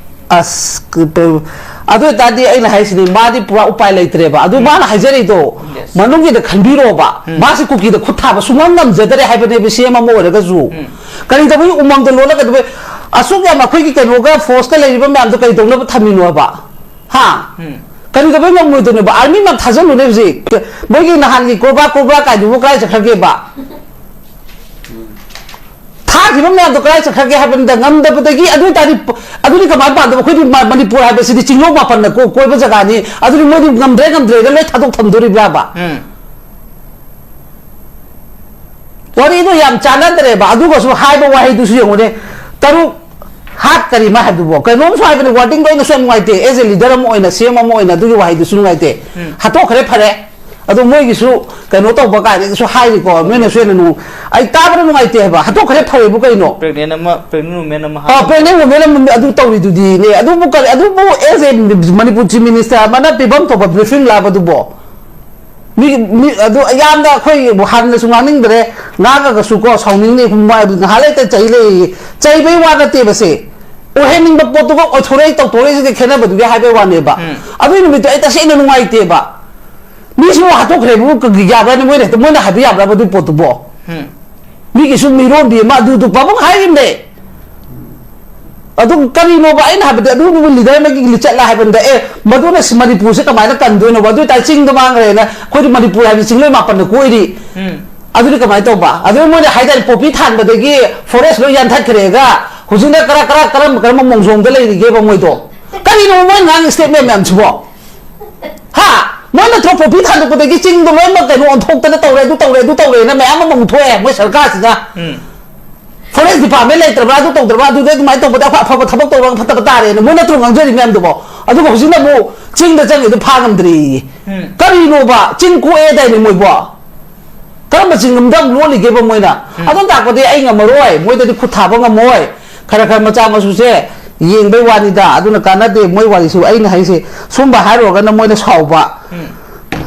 ꯑꯁ, ꯀ-, ꯄ-, ꯑꯗꯨ ꯑꯣꯏꯇꯥꯔꯗꯤ ꯑꯩꯅ ꯍꯥꯏꯁꯤꯅꯤ, ꯃꯥꯗꯤ ꯄꯨꯔꯥ ꯎꯄꯥꯏ ꯂꯩꯇ꯭ꯔꯦꯕ꯫ ꯑꯗꯨ ꯃꯥꯅ ꯍꯥꯏꯖꯔꯤꯗꯣ, ꯌꯦꯁ꯫ ꯃꯅꯨꯡꯒꯤꯗ ꯈꯟꯕꯤꯔꯣꯕ꯫ ꯎꯝ꯫ ꯃꯥꯁꯤ ꯀꯨꯀꯤꯗ ꯈꯨꯠ ꯊꯥꯕ ꯁꯨꯡꯉꯝ ꯉꯝꯖꯗꯔꯦ ꯍꯥꯏꯕꯅꯦꯕ, ꯁꯤ ꯑꯦꯝ ꯑꯃ ꯑꯣꯏꯔꯒꯁꯨ꯫ ꯎꯝ꯫ ꯀꯔꯤ ꯇꯧꯕꯒꯤ ꯎꯃꯪꯗ ꯂꯣꯠꯂꯒ ꯑꯗꯨꯃꯥꯏ-, ꯑꯁꯨꯛ ꯌꯥꯝ ꯑꯩꯈꯣꯏꯒꯤ ꯀꯩꯅꯣꯒ ꯐꯣꯔꯁꯀ ꯂꯩꯔꯤꯕ ꯃꯌꯥꯝꯗꯣ ꯀꯔꯤ ꯇꯧꯅꯕ ꯊꯝꯃꯤꯅꯣꯕ? ꯍꯥ? ꯎꯝ꯫ ꯀꯔꯤ ꯇꯧꯕꯩ ꯉꯝꯃꯣꯏꯗꯣꯏꯅꯣꯕ? ꯑꯥꯔꯃꯤ ꯃꯌꯥꯝ ꯊꯥꯖꯤꯜꯂꯨꯅꯦ ꯍꯧꯖꯤꯛ꯫ ꯃꯣꯏꯒꯤ ꯅꯍꯥꯟꯒꯤ ꯀꯣꯕ꯭ꯔꯥ ꯀꯣꯕ꯭ꯔꯥ ꯀꯥꯏꯗꯨꯕꯨ ꯀꯗꯥꯏ ꯆꯠꯈ꯭ꯔꯒꯦꯕ? ꯊꯥꯈꯤꯕ ꯃꯌꯥꯝꯗꯣ ꯀꯗꯥꯏ ꯆꯠꯈ꯭ꯔꯒꯦ ꯍꯥꯏꯕꯅꯤꯗ꯫ ꯉꯝꯗꯕꯗꯒꯤ ꯑꯗꯨ ꯑꯣꯏꯇꯥꯔꯗꯤ, ꯑꯗꯨꯗꯤ ꯀꯃꯥꯏꯅ ꯄꯥꯟꯗꯕ? ꯑꯩꯈꯣꯏꯗꯤ ꯃ-, ꯃꯅꯤꯄꯨꯔ ꯍꯥꯏꯕꯁꯤꯗꯤ ꯆꯤꯡꯂꯣꯛ ꯃꯥꯄꯟꯅ ꯀꯣ-, ꯀꯣꯏꯕ ꯖꯒꯥꯅꯤ꯫ ꯑꯗꯨꯗꯤ ꯃꯣꯏꯗꯤ ꯉꯝꯗ꯭ꯔꯦ ꯉꯝꯗ꯭ꯔꯦꯗ ꯂꯣꯏ ꯊꯥꯗꯣꯛ ꯊꯝꯗꯣꯔꯤꯕ꯭ꯔꯥꯕ? ꯎꯝ꯫ ꯋꯥꯔꯤꯗꯣ ꯌꯥꯝ ꯆꯥꯟꯅꯗ꯭ꯔꯦꯕ꯫ ꯑꯗꯨꯒꯁꯨ ꯍꯥꯏꯕ ꯋꯥꯍꯩꯗꯨꯁꯨ ꯌꯦꯡꯉꯨꯅꯦ꯫ ꯇꯔꯨꯛ ꯍꯥꯠ ꯀꯔꯤ ꯃꯥ ꯍꯥꯏꯕꯗꯨꯕꯣ? ꯀꯩꯅꯣꯝꯁꯨ ꯍꯥꯏꯕꯅꯤ, ꯋꯥꯔꯗꯤꯡꯗꯣ ꯑꯩꯅꯁꯨ ꯌꯥꯝ ꯅꯨꯡꯉꯥꯏꯇꯦ꯫ ꯑꯦꯖ ꯑꯦ ꯂꯤꯗꯔ ꯑꯃ ꯑꯣꯏꯅ, ꯁꯤ ꯑꯦꯝ ꯑꯃ ꯑꯣꯏꯅ ꯑꯗꯨꯒꯤ ꯋꯥꯍꯩꯗꯨꯁꯨ ꯅꯨꯡꯉꯥꯏꯇꯦ꯫ ꯎꯝ꯫ ꯍꯥꯠꯇꯣꯛꯈ꯭ꯔꯦ, ꯐꯔꯦ꯫ ꯑꯗꯣ ꯃꯣꯏꯒꯤꯁꯨ ꯀꯩꯅꯣ ꯇꯧꯕ ꯀꯥꯏꯅꯒꯁꯨ ꯍꯥꯏꯔꯤꯀꯣ, ꯃꯤꯅꯁꯨ ꯍꯦꯟꯅ ꯅꯨꯡ-, ꯑꯩ ꯇꯥꯕꯗ ꯅꯨꯡꯉꯥꯏꯇꯦ ꯍꯥꯏꯕ꯫ ꯍꯥꯠꯇꯣꯛꯈ꯭ꯔꯦ ꯐꯔꯦꯕꯨ ꯀꯩꯅꯣ? ꯄ꯭ꯔꯦꯒꯅꯦꯟ ꯑꯃ, ꯄ꯭ꯔꯦꯒꯅꯦꯟ ꯋꯨꯃꯦꯟ ꯑꯃ ꯑ, ꯍꯥꯠꯈ꯭ꯔꯦ꯫ ꯄ꯭ꯔꯦꯒꯅꯦꯟ ꯋꯨꯃꯦꯟ ꯑꯃ ꯑꯗꯨ ꯇꯧꯔꯤꯗꯨꯗꯤꯅꯦ꯫ ꯑꯗꯨꯕꯨ ꯀꯔꯤ, ꯑꯗꯨꯕꯨ as a Manipur chief minister ꯑꯃꯅ ꯄꯤꯐꯝ ꯊꯣꯛꯄ ꯕ꯭ꯔꯤꯐꯤꯡ ꯂꯥꯕꯗꯨꯕꯣ? ꯃꯤ, ꯃꯤ, ꯑꯗꯨ ꯌꯥꯝꯅ ꯑꯩꯈꯣꯏ ꯍꯥꯟꯅꯁꯨ ꯉꯥꯡꯅꯤꯡꯗ꯭ꯔꯦ, ꯉꯥꯡꯉꯒꯁꯨ ꯀꯣ, ꯁꯥꯎꯅꯤꯡꯅꯤ, ꯉꯥꯏꯍꯥꯛ ꯂꯩꯇ ꯆꯩ ꯂꯩ꯫ ꯆꯩꯕꯩ ꯋꯥ ꯅꯠꯇꯦꯕ ꯁꯦ꯫ ꯑꯣꯏꯍꯟꯅꯤꯡꯕ ꯄꯣꯠꯇꯨꯒ ꯑꯣꯏꯊꯣꯔꯛꯏ, ꯇꯧꯊꯣꯔꯛꯏꯁꯤꯒ ꯈꯦꯠꯅꯕꯗꯨꯒꯤ ꯍꯥꯏꯕꯩ ꯋꯥꯅꯦꯕ꯫ ꯎꯝ꯫ ꯑꯗꯨꯒꯤ ꯅꯨꯃꯤꯠꯇꯣ ꯑꯩ ꯇꯁꯦꯡꯅ ꯅꯨꯡꯉꯥꯏꯇꯦꯕ꯫ ꯃꯤꯁꯤꯕꯨ ꯍꯥꯠꯇꯣꯛꯈ꯭ꯔꯦꯕꯨ ꯌꯥꯕ꯭ꯔꯥꯅꯦ? ꯃꯣꯏꯅ ꯍꯦꯛꯇ, ꯃꯣꯏꯅ ꯍꯥꯏꯕ ꯌꯥꯕ꯭ꯔꯥꯕ ꯑꯗꯨꯒꯤ ꯄꯣꯠꯇꯨꯕꯣ? ꯎꯝ꯫ ꯃꯤꯒꯤꯁꯨ ꯃꯤꯔꯣꯟꯕꯤ ꯑꯃ ꯑꯗꯨꯗꯨ ꯄꯥꯕꯨꯡ ꯍꯥꯏꯔꯤꯕꯅꯦ꯫ ꯑꯗꯨꯝ ꯀꯔꯤꯅꯣꯕ ꯑꯩꯅ ꯍꯥꯏꯕꯗꯤ, ꯑꯗꯨꯒꯨꯝꯕ ꯂꯤꯗꯔ ꯑꯃꯒꯤ ꯂꯤꯆꯠꯂ ꯍꯥꯏꯕꯅꯤꯗ꯫ ꯑꯦ, ꯃꯗꯨꯅ ꯁꯤ ꯃꯅꯤꯄꯨꯔꯁꯦ ꯀꯃꯥꯏꯅ ꯀꯟꯗꯣꯏꯅꯣꯕ? ꯑꯗꯨ ꯑꯣꯏꯇꯥꯔꯗꯤ ꯆꯤꯡꯗ ꯃꯥꯡꯈ꯭ꯔꯦꯅ ꯑꯩꯈꯣꯏꯗꯤ ꯃꯅꯤꯄꯨꯔ ꯍꯥꯏꯕꯗꯤ ꯆꯤꯡꯂꯣꯏ ꯃꯥꯄꯟꯅ ꯀꯣꯏꯔꯤ꯫ ꯎꯝ꯫ ꯑꯗꯨꯗꯤ ꯀꯃꯥꯏꯅ ꯇꯧꯕ? ꯑꯗꯨ ꯃꯣꯏꯅ ꯍꯥꯏꯇꯥꯔꯦ, ꯄꯣꯄꯤ ꯊꯥꯟꯕꯗꯒꯤ ꯐꯣꯔꯦꯁ ꯂꯣꯏ ꯌꯥꯟꯊꯠꯈ꯭ꯔꯦꯒ, ꯍꯧꯖꯤꯛꯅ ꯀꯔ-, ꯀꯔ-, ꯀꯔꯝꯕ, ꯀꯔꯝꯕ ꯃꯣꯡꯖꯣꯡꯗ ꯂꯩꯔꯤꯒꯦꯕ ꯃꯣꯏꯗꯣ? ꯀꯔꯤꯅꯣ ꯃꯣꯏ ꯉꯥꯡꯉꯤ ꯁ꯭ꯇꯦꯠꯃꯦꯟ ꯃꯌꯥꯝꯁꯤꯕꯣ? ꯍꯥ? ꯃꯣꯏ ꯅꯠꯇ꯭ꯔꯣ ꯄꯣꯄꯤ ꯊꯥꯗꯣꯛꯄꯗꯒꯤ ꯆꯤꯡꯗꯣ ꯂꯣꯏꯅꯃꯛ ꯀꯩꯅꯣ ꯑꯣꯟꯊꯣꯛꯇꯅ ꯇꯧꯔꯦ, ꯑꯗꯨ ꯇꯧꯔꯦ, ꯑꯗꯨ ꯇꯧꯔꯦꯅ ꯃꯌꯥꯝ ꯑꯃ ꯑꯃꯨꯛ ꯊꯣꯛꯑꯦ ꯃꯣꯏ ꯁꯔꯀꯥꯔꯁꯤꯅ? ꯎꯝ꯫ ꯐꯣꯔꯦꯁ ꯗꯤꯄꯥꯔꯠꯃꯦꯟ ꯂꯩꯇ꯭ꯔꯕ꯭ꯔꯥ, ꯑꯗꯨ ꯇꯧꯗ꯭ꯔꯕ꯭ꯔꯥ, ꯑꯗꯨꯗ ꯑꯗꯨꯃꯥꯏꯅ ꯇꯧꯕꯗ ꯑꯩꯈꯣꯏ ꯑꯐꯕ ꯊꯕꯛ ꯇꯧꯔꯒ ꯐꯠꯇꯕ ꯇꯥꯔꯦꯅ ꯃꯣꯏ ꯅꯠꯇ꯭ꯔꯣ ꯉꯥꯡꯖꯔꯤ ꯃꯌꯥꯝꯗꯨꯕꯣ? ꯑꯗꯨꯒ ꯍꯧꯖꯤꯛꯅ ꯑꯃꯨꯛ ꯆꯤꯡꯗ ꯆꯪꯉꯤꯗꯣ ꯐꯥ ꯉꯝꯗ꯭ꯔꯦꯌꯦ꯫ ꯎꯝ꯫ ꯀꯔꯤꯅꯣꯕ? ꯆꯤꯡ ꯀꯣꯛꯑꯦꯗꯥꯏꯅꯦ ꯃꯣꯏꯕꯣ? ꯀꯔꯝꯕ ꯆꯤꯡ ꯑꯃꯗ ꯑꯃꯨꯛ ꯂꯣꯠꯂꯤꯒꯦꯕ ꯃꯣꯏꯅ? ꯎꯝ꯫ ꯑꯗꯨꯝ ꯇꯥꯛꯄꯗꯤ ꯑꯩ ꯉꯝꯃꯔꯣꯏ, ꯃꯣꯏꯗꯗꯤ ꯈꯨꯠ ꯊꯥꯕ ꯉꯝꯃꯣꯏ꯫ ꯈꯔ ꯈꯔ ꯃꯆꯥ ꯃꯁꯨꯁꯦ ꯌꯦꯡꯕꯩ ꯋꯥꯅꯤꯗ, ꯑꯗꯨꯅ ꯀꯥꯟꯅꯗꯦ ꯃꯣꯏ ꯋꯥꯔꯤꯁꯨ꯫ ꯑꯩꯅ ꯍꯥꯏꯁꯦ ꯁꯨꯝꯕ ꯍꯥꯏꯔꯨꯔꯒꯅ ꯃꯣꯏꯅ ꯁꯥꯎꯕ꯫ ꯎꯝ꯫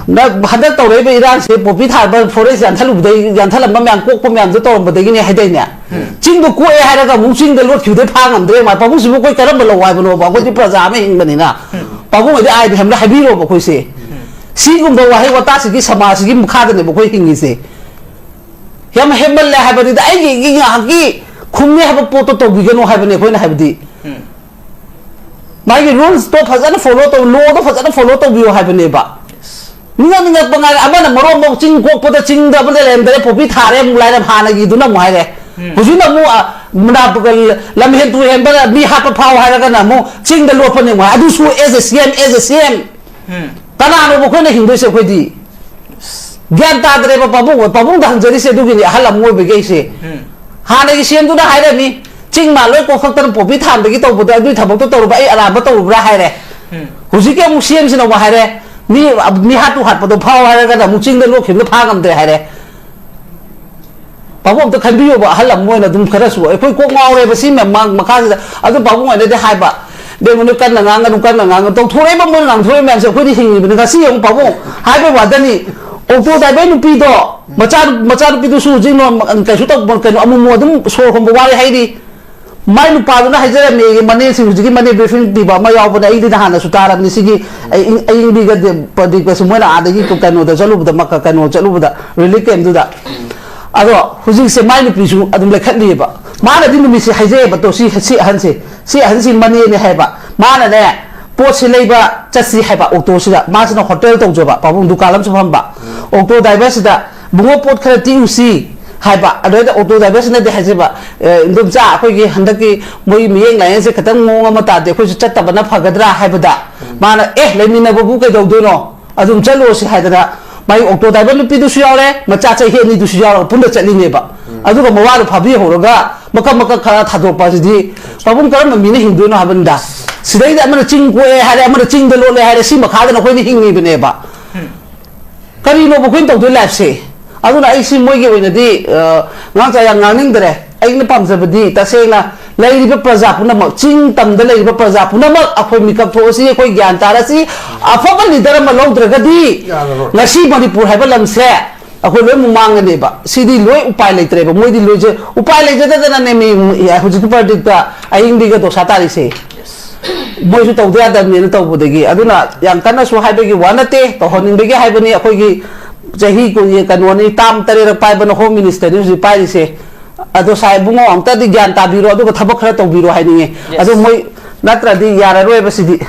ꯅ-, ꯍꯟꯗꯛ ꯇꯧꯔꯛꯏꯕ ꯏꯔꯥꯡꯁꯦ ꯄꯣꯄꯤ ꯊꯥꯕ, ꯐꯣꯔꯦꯁ ꯌꯥꯟꯊꯠꯂꯨꯕꯗꯩ, ꯌꯥꯟꯊꯠꯂꯝꯕ ꯃꯌꯥꯝ ꯀꯣꯛꯄ ꯃꯌꯥꯝꯗꯣ ꯇꯧꯔꯝꯕꯗꯒꯤꯅꯦ ꯍꯥꯏꯗꯥꯏꯅꯦ? ꯎꯝ꯫ ꯆꯤꯡꯗꯣ ꯀꯣꯛꯑꯦ ꯍꯥꯏꯔꯒ ꯑꯃꯨꯛ ꯆꯤꯡꯗ ꯂꯣꯠꯈꯤꯕꯗꯩ ꯐꯥ ꯉꯝꯗ꯭ꯔꯦ꯫ ꯃꯥ ꯄꯥꯕꯨꯡꯁꯤꯕꯨ ꯑꯩꯈꯣꯏ ꯀꯔꯝꯕ ꯂꯧ ꯍꯥꯏꯕꯅꯣꯕ? ꯑꯩꯈꯣꯏꯗꯤ ꯄ꯭ꯔꯖꯥ ꯑꯃ ꯍꯤꯡꯕꯅꯤꯅ꯫ ꯎꯝ꯫ ꯄꯥꯕꯨꯡ ꯍꯣꯏꯗꯤ ꯑꯥꯏꯟ ꯍꯥꯏꯕꯗ ꯍꯥꯏꯕꯤꯔꯣꯕ ꯑꯩꯈꯣꯏꯁꯦ꯫ ꯎꯝ꯫ ꯁꯤꯒꯨꯝꯕ ꯋꯥꯍꯩ ꯋꯥꯇꯥꯁꯤꯒꯤ ꯁꯃꯥꯖꯁꯤꯒꯤ ꯃꯈꯥꯗꯅꯦꯕ ꯑꯩꯈꯣꯏ ꯍꯤꯡꯉꯤꯁꯦ꯫ ꯌꯥꯝ ꯍꯦꯟꯃꯜꯂꯦ ꯍꯥꯏꯕꯅꯤꯗ, ꯑꯩꯒꯤ, ꯑꯩꯒꯤ ꯉꯥꯏꯍꯥꯛꯀꯤ ꯈꯨꯝꯃꯦ ꯍꯥꯏꯕ ꯄꯣꯠꯇꯣ ꯇꯧꯕꯤꯒꯅꯨ ꯍꯥꯏꯕꯅꯦ ꯑꯩꯈꯣꯏꯅ ꯍꯥꯏꯕꯗꯤ꯫ ꯎꯝ꯫ ꯃꯥꯒꯤ ꯔꯨꯜꯁꯇꯣ ꯐꯖꯅ ꯐꯣꯂꯣ ꯇꯧ, ꯂꯣꯗꯣ ꯐꯖꯅ ꯐꯣꯂꯣ ꯇꯧꯕꯤꯌꯣ ꯍꯥꯏꯕꯅꯦꯕ꯫ ꯅꯤꯡꯉꯛ ꯅꯤꯡꯉꯛꯄ ꯉꯥꯏꯔꯦ꯫ ꯑꯃꯅ ꯃꯔꯣꯟ ꯑꯃ ꯆꯤꯡ ꯀꯣꯛꯄꯗ ꯆꯤꯡꯗ ꯑꯃ ꯂꯩꯔꯝꯗ꯭ꯔꯦ, ꯄꯣꯄꯤ ꯊꯥꯔꯦ ꯑꯃꯨꯛ ꯂꯥꯏꯔꯝ ꯍꯥꯟꯅꯒꯤꯗꯨꯅ ꯑꯃꯨꯛ ꯍꯥꯏꯔꯦ꯫ ꯎꯝ꯫ ꯍꯧꯖꯤꯛꯅ ꯑꯃꯨꯛ, ꯑ, ꯃꯅꯥ-, ꯂꯝ ꯍꯦꯟ ꯇꯨ ꯍꯦꯟꯕ ꯃꯤ ꯍꯥꯠꯄ ꯐꯥꯎ ꯍꯥꯏꯔꯒꯅ ꯑꯃꯨꯛ ꯆꯤꯡꯗ ꯂꯣꯠꯄꯅꯦ ꯑꯃꯨꯛ ꯍꯥꯏ꯫ ꯑꯗꯨꯁꯨ as a C M, as a C M꯫ ꯎꯝ꯫ ꯀꯅꯥꯅꯣꯕ ꯑꯩꯈꯣꯏꯅ ꯍꯤꯡꯗꯣꯏꯁꯦ ꯑꯩꯈꯣꯏꯗꯤ? ꯒ꯭ꯌꯥꯟ ꯇꯥꯗ꯭ꯔꯦꯕ ꯄꯥꯕꯨꯡ, ꯄꯥꯕꯨꯡꯗ ꯍꯪꯖꯔꯤꯁꯦ ꯑꯗꯨꯒꯤꯅꯤ, ꯑꯍꯜ ꯑꯃ ꯑꯣꯏꯕꯒꯤ ꯑꯩꯁꯦ꯫ ꯎꯝ꯫ ꯍꯥꯟꯅꯒꯤ C M ꯗꯨꯅ ꯍꯥꯏꯔꯝꯃꯤ, "ꯆꯤꯡ ꯃꯥ ꯂꯣꯏ ꯀꯣꯛꯈꯠꯇꯅ ꯄꯣꯄꯤ ꯊꯥꯟꯕꯒꯤ ꯇꯧꯕꯗꯣ, ꯑꯗꯨꯏ ꯊꯕꯛꯇꯣ ꯇꯧꯔꯨꯕ ꯑꯩ ꯑꯔꯥꯟꯕ ꯇꯧꯔꯨꯕ꯭ꯔꯥ?" ꯍꯥꯏꯔꯦ꯫ ꯎꯝ꯫ ꯍꯧꯖꯤꯛꯀꯤ ꯑꯃꯨꯛ C M ꯁꯤꯅ ꯑꯃꯨꯛ ꯍꯥꯏꯔꯦ, "ꯃꯤ, ꯃꯤ ꯍꯥꯠꯇꯨ ꯍꯥꯠꯄꯗꯣ ꯐꯥꯎ ꯍꯥꯏꯔꯒꯅ ꯑꯃꯨꯛ ꯆꯤꯡꯗ ꯂꯣꯠꯈꯤꯕꯗꯣ ꯐꯥ ꯉꯝꯗ꯭ꯔꯦ" ꯍꯥꯏꯔꯦ꯫ ꯄꯥꯕꯨꯡ ꯑꯝꯇ ꯈꯟꯕꯤꯌꯣꯕ, ꯑꯍꯜ ꯑꯃ ꯑꯣꯏꯅ ꯑꯗꯨꯝ ꯈꯔꯁꯨ ꯑꯩꯈꯣꯏ ꯀꯣꯛ ꯉꯥꯎꯔꯦꯕ ꯁꯤ ꯃꯌꯥꯝ ꯃꯥꯡ-, ꯃꯈꯥꯁꯤꯗ꯫ ꯑꯗꯨ ꯄꯥꯕꯨꯡ ꯑꯣꯏꯅꯗꯤ ꯍꯥꯏꯕ, "ꯕꯦꯝꯃ, ꯅꯣꯏ ꯀꯟꯅ ꯉꯥꯡꯒꯅꯨ, ꯀꯟꯅ ꯉꯥꯡꯒꯅꯨ, ꯇꯧꯊꯣꯔꯛꯏꯕ ꯃꯣꯏꯅ ꯉꯥꯡꯊꯣꯔꯛꯏ ꯃꯌꯥꯝꯁꯦ ꯑꯩꯈꯣꯏꯗꯤ ꯍꯤꯡꯉꯤꯕꯅꯤ꯫ ꯉꯁꯤ ꯌꯦꯡꯉꯨ ꯄꯥꯕꯨꯡ, ꯍꯥꯏꯕꯩ ꯋꯥꯗꯅꯤ, ꯑꯣꯛꯇꯣ ꯗ꯭ꯔꯥꯏꯚꯔ ꯅꯨꯄꯤꯗꯣ, ꯃꯆꯥ, ꯃꯆꯥꯅꯨꯄꯤꯗꯨꯁꯨ ꯍꯧꯖꯤꯛ ꯅꯣ-, ꯀꯩꯁꯨ ꯇꯧꯕ, ꯀꯩꯅꯣ, ꯑꯃꯨꯛ ꯑꯃꯨꯛ ꯑꯗꯨꯝ ꯁꯣꯔ ꯍꯣꯟꯕ ꯋꯥꯔꯦ ꯍꯥꯏꯔꯤ꯫ ꯃꯥꯏ ꯅꯨꯄꯥꯗꯨꯅ ꯍꯥꯏꯖꯔꯝꯃꯦ, ꯃꯅꯦꯁꯤꯡ, ꯍꯧꯖꯤꯛꯀꯤ ꯃꯅꯦ ꯕ꯭ꯔꯤꯐꯤꯡ ꯄꯤꯕ ꯑꯃ ꯌꯥꯎꯕꯅꯦ, ꯑꯩꯗꯤ ꯅꯍꯥꯟꯅꯁꯨ ꯇꯥꯔꯕꯅꯤ꯫ ꯁꯤꯒꯤ ꯑꯩ-, ꯑꯌꯤꯡꯕꯤꯒ ꯗꯦ-, ꯄ꯭ꯔꯗꯤꯞꯀꯁꯨ ꯃꯣꯏꯅ ꯑꯥꯗꯒꯤ ꯀꯩꯅꯣꯗ ꯆꯠꯂꯨꯕꯗ, ꯃꯀ-, ꯀꯩꯅꯣ ꯆꯠꯂꯨꯕꯗ, ꯔꯤꯂꯤꯐ ꯀꯦꯝꯗꯨꯗ꯫ ꯑꯗꯣ ꯍꯧꯖꯤꯛꯁꯦ ꯃꯥꯏ ꯅꯨꯄꯤꯁꯨ ꯑꯗꯨꯝ ꯂꯩꯈꯠꯂꯤꯑꯕ꯫ ꯃꯥꯅꯗꯤ ꯅꯨꯃꯤꯠꯁꯦ ꯍꯥꯏꯖꯩꯑꯕ, ꯇꯣ, ꯁꯤ, ꯁꯤ ꯑꯍꯟꯁꯦ, ꯁꯤ ꯑꯍꯟꯁꯤ ꯃꯅꯦꯅꯦ ꯍꯥꯏꯕ꯫ ꯃꯥꯅꯅꯦ, ꯄꯣꯠꯁꯤ ꯂꯩꯕ ꯆꯠꯁꯤ ꯍꯥꯏꯕ ꯑꯣꯇꯣꯁꯤꯗ, ꯃꯥꯁꯤꯅ ꯍꯣꯇꯦꯜ ꯇꯧꯖꯕ, ꯄꯥꯕꯨꯡ ꯗꯨꯀꯥꯟ ꯑꯃꯁꯨ ꯐꯝꯕ꯫ ꯑꯣꯇꯣ ꯗ꯭ꯔꯥꯏꯚꯔꯁꯤꯗ, "ꯕꯨꯡꯉꯣ, ꯄꯣꯠ ꯈꯔ ꯇꯤꯛꯎꯁꯤ" ꯍꯥꯏꯕ꯫ ꯑꯗꯨꯗ ꯑꯣꯇꯣ ꯗ꯭ꯔꯥꯏꯚꯔꯁꯤꯅꯗꯤ ꯍꯥꯏꯖꯕ, "ꯑꯦ, ꯏꯟꯗꯣꯝꯆꯥ, ꯑꯩꯈꯣꯏꯒꯤ ꯍꯟꯗꯛꯀꯤ ꯃꯣꯏ ꯃꯤꯠꯌꯦꯡ ꯂꯥꯏꯌꯦꯡꯁꯦ ꯈꯤꯇꯪ ꯃꯑꯣꯡ ꯑꯃ ꯇꯥꯗꯦ, ꯑꯩꯈꯣꯏꯁꯨ ꯆꯠꯇꯕꯅ ꯐꯒꯗ꯭ꯔꯥ?" ꯍꯥꯏꯕꯗ, ꯃꯥꯅ, "ꯑꯦ, ꯂꯩꯃꯤꯟꯅꯕꯕꯨ ꯀꯩꯗꯧꯗꯣꯏꯅꯣ? ꯑꯗꯨꯝ ꯆꯠꯂꯨꯔꯁꯤ" ꯍꯥꯏꯗꯅ, ꯃꯥꯒꯤ ꯑꯣꯇꯣ ꯗ꯭ꯔꯥꯏꯚꯔ ꯅꯨꯄꯤꯗꯨꯁꯨ ꯌꯥꯎꯔꯦ, ꯃꯆꯥ ꯆꯍꯤ ꯑꯅꯤꯗꯨꯁꯨ ꯌꯥꯎꯔꯒ ꯄꯨꯟꯅ ꯆꯠꯂꯤꯅꯦꯕ꯫ ꯑꯗꯨꯒ ꯃꯋꯥꯗꯣ ꯐꯥꯕꯤꯍꯧꯔꯒ ꯃꯀꯛ ꯃꯀꯛ ꯈꯔ ꯊꯥꯗꯣꯛꯄ ꯑꯁꯤꯗꯤ ꯄꯥꯕꯨꯡ ꯀꯔꯝꯕ ꯃꯤꯅ ꯍꯤꯡꯗꯣꯏꯅꯣ ꯍꯥꯏꯕꯅꯤꯗ꯫ ꯁꯤꯗꯩꯗ ꯑꯃꯅ ꯆꯤꯡ ꯀꯣꯛꯑꯦ ꯍꯥꯏꯔꯦ, ꯑꯃꯅ ꯆꯤꯡꯗ ꯂꯣꯠꯂꯦ ꯍꯥꯏꯔꯦ, ꯁꯤ ꯃꯈꯥꯗꯅ ꯑꯩꯈꯣꯏꯅ ꯍꯤꯡꯉꯤꯕꯅꯦꯕ꯫ ꯀꯔꯤꯅꯣꯕ ꯑꯩꯈꯣꯏꯅ ꯇꯧꯗꯣꯏ ꯂꯥꯏꯐꯁꯦ? ꯑꯗꯨꯅ ꯑꯩꯁꯤ ꯃꯣꯏꯒꯤ ꯑꯣꯏꯅꯗꯤ, ꯑ, ꯉꯥꯡ ꯆꯥ ꯌꯥꯝ ꯉꯥꯡꯅꯤꯡꯗ꯭ꯔꯦ꯫ ꯑꯩꯅ ꯄꯥꯝꯖꯕꯗꯤ ꯇꯁꯦꯡꯅ ꯂꯩꯔꯤꯕ ꯄ꯭ꯔꯖꯥ ꯄꯨꯝꯅꯃꯛ, ꯆꯤꯡ ꯇꯝꯗ ꯂꯩꯔꯤꯕ ꯄ꯭ꯔꯖꯥ ꯄꯨꯝꯅꯃꯛ ꯑꯩꯈꯣꯏ ꯃꯤꯀꯞ ꯊꯣꯛꯑꯁꯤ, ꯑꯩꯈꯣꯏ ꯒ꯭ꯌꯥꯟ ꯇꯥꯔꯁꯤ꯫ ꯑꯐꯕ ꯂꯤꯗꯔ ꯑꯃ ꯂꯧꯗ꯭ꯔꯒꯗꯤ ꯌꯥꯔꯔꯣꯏ꯫ ꯉꯁꯤ ꯃꯅꯤꯄꯨꯔ ꯍꯥꯏꯕ ꯂꯝꯁꯦ ꯑꯩꯈꯣꯏ ꯂꯣꯏ ꯑꯃꯨꯛ ꯃꯥꯡꯒꯅꯦꯕ꯫ ꯁꯤꯗꯤ ꯂꯣꯏ ꯎꯄꯥꯏ ꯂꯩꯇ꯭ꯔꯦꯕ꯫ ꯃꯣꯏꯗꯤ ꯂꯣꯏꯁꯦ ꯎꯄꯥꯏ ꯂꯩꯖꯗꯗꯅꯅꯦ ꯃꯤ ꯍꯧꯖꯤꯛꯀꯤ ꯄ꯭ꯔꯗꯤꯞꯇ ꯑꯌꯤꯡꯕꯤꯒ ꯗꯣꯁꯥ ꯇꯥꯔꯤꯁꯦ꯫ ꯃꯣꯏꯁꯨ ꯇꯧꯗ ꯌꯥꯗꯕꯅꯦꯅ ꯇꯧꯕꯗꯒꯤ꯫ ꯑꯗꯨꯅ ꯌꯥꯝ ꯀꯟꯅꯁꯨ ꯍꯥꯏꯕꯒꯤ ꯋꯥ ꯅꯠꯇꯦ, ꯇꯧꯍꯟꯅꯤꯡꯕꯒꯤ ꯍꯥꯏꯕꯅꯤ꯫ ꯑꯩꯈꯣꯏꯒꯤ ꯆꯍꯤ ꯀꯨꯟꯒꯤ ꯀꯩꯅꯣꯅꯤ, ꯇꯥꯝ ꯇꯔꯦꯠꯔꯛ ꯄꯥꯏꯕꯅ ꯍꯣꯝ ꯃꯤꯅꯤꯁꯇꯔꯅꯤ ꯍꯧꯖꯤꯛ ꯄꯥꯏꯔꯤꯁꯦ꯫ ꯑꯗꯣ ꯁꯥꯏ ꯏꯕꯨꯡꯉꯣ, ꯑꯝꯇꯗꯤ ꯒ꯭ꯌꯥꯟ ꯇꯥꯕꯤꯔꯣ, ꯑꯗꯨꯒ ꯊꯕꯛ ꯈꯔ ꯇꯧꯕꯤꯔꯣ ꯍꯥꯏꯅꯤꯡꯉꯦ꯫ Yes. ꯑꯗꯣ ꯃꯣꯏ ꯅꯠꯇ꯭ꯔꯗꯤ ꯌꯥꯔꯔꯣꯏꯕ ꯁꯤꯗꯤ꯫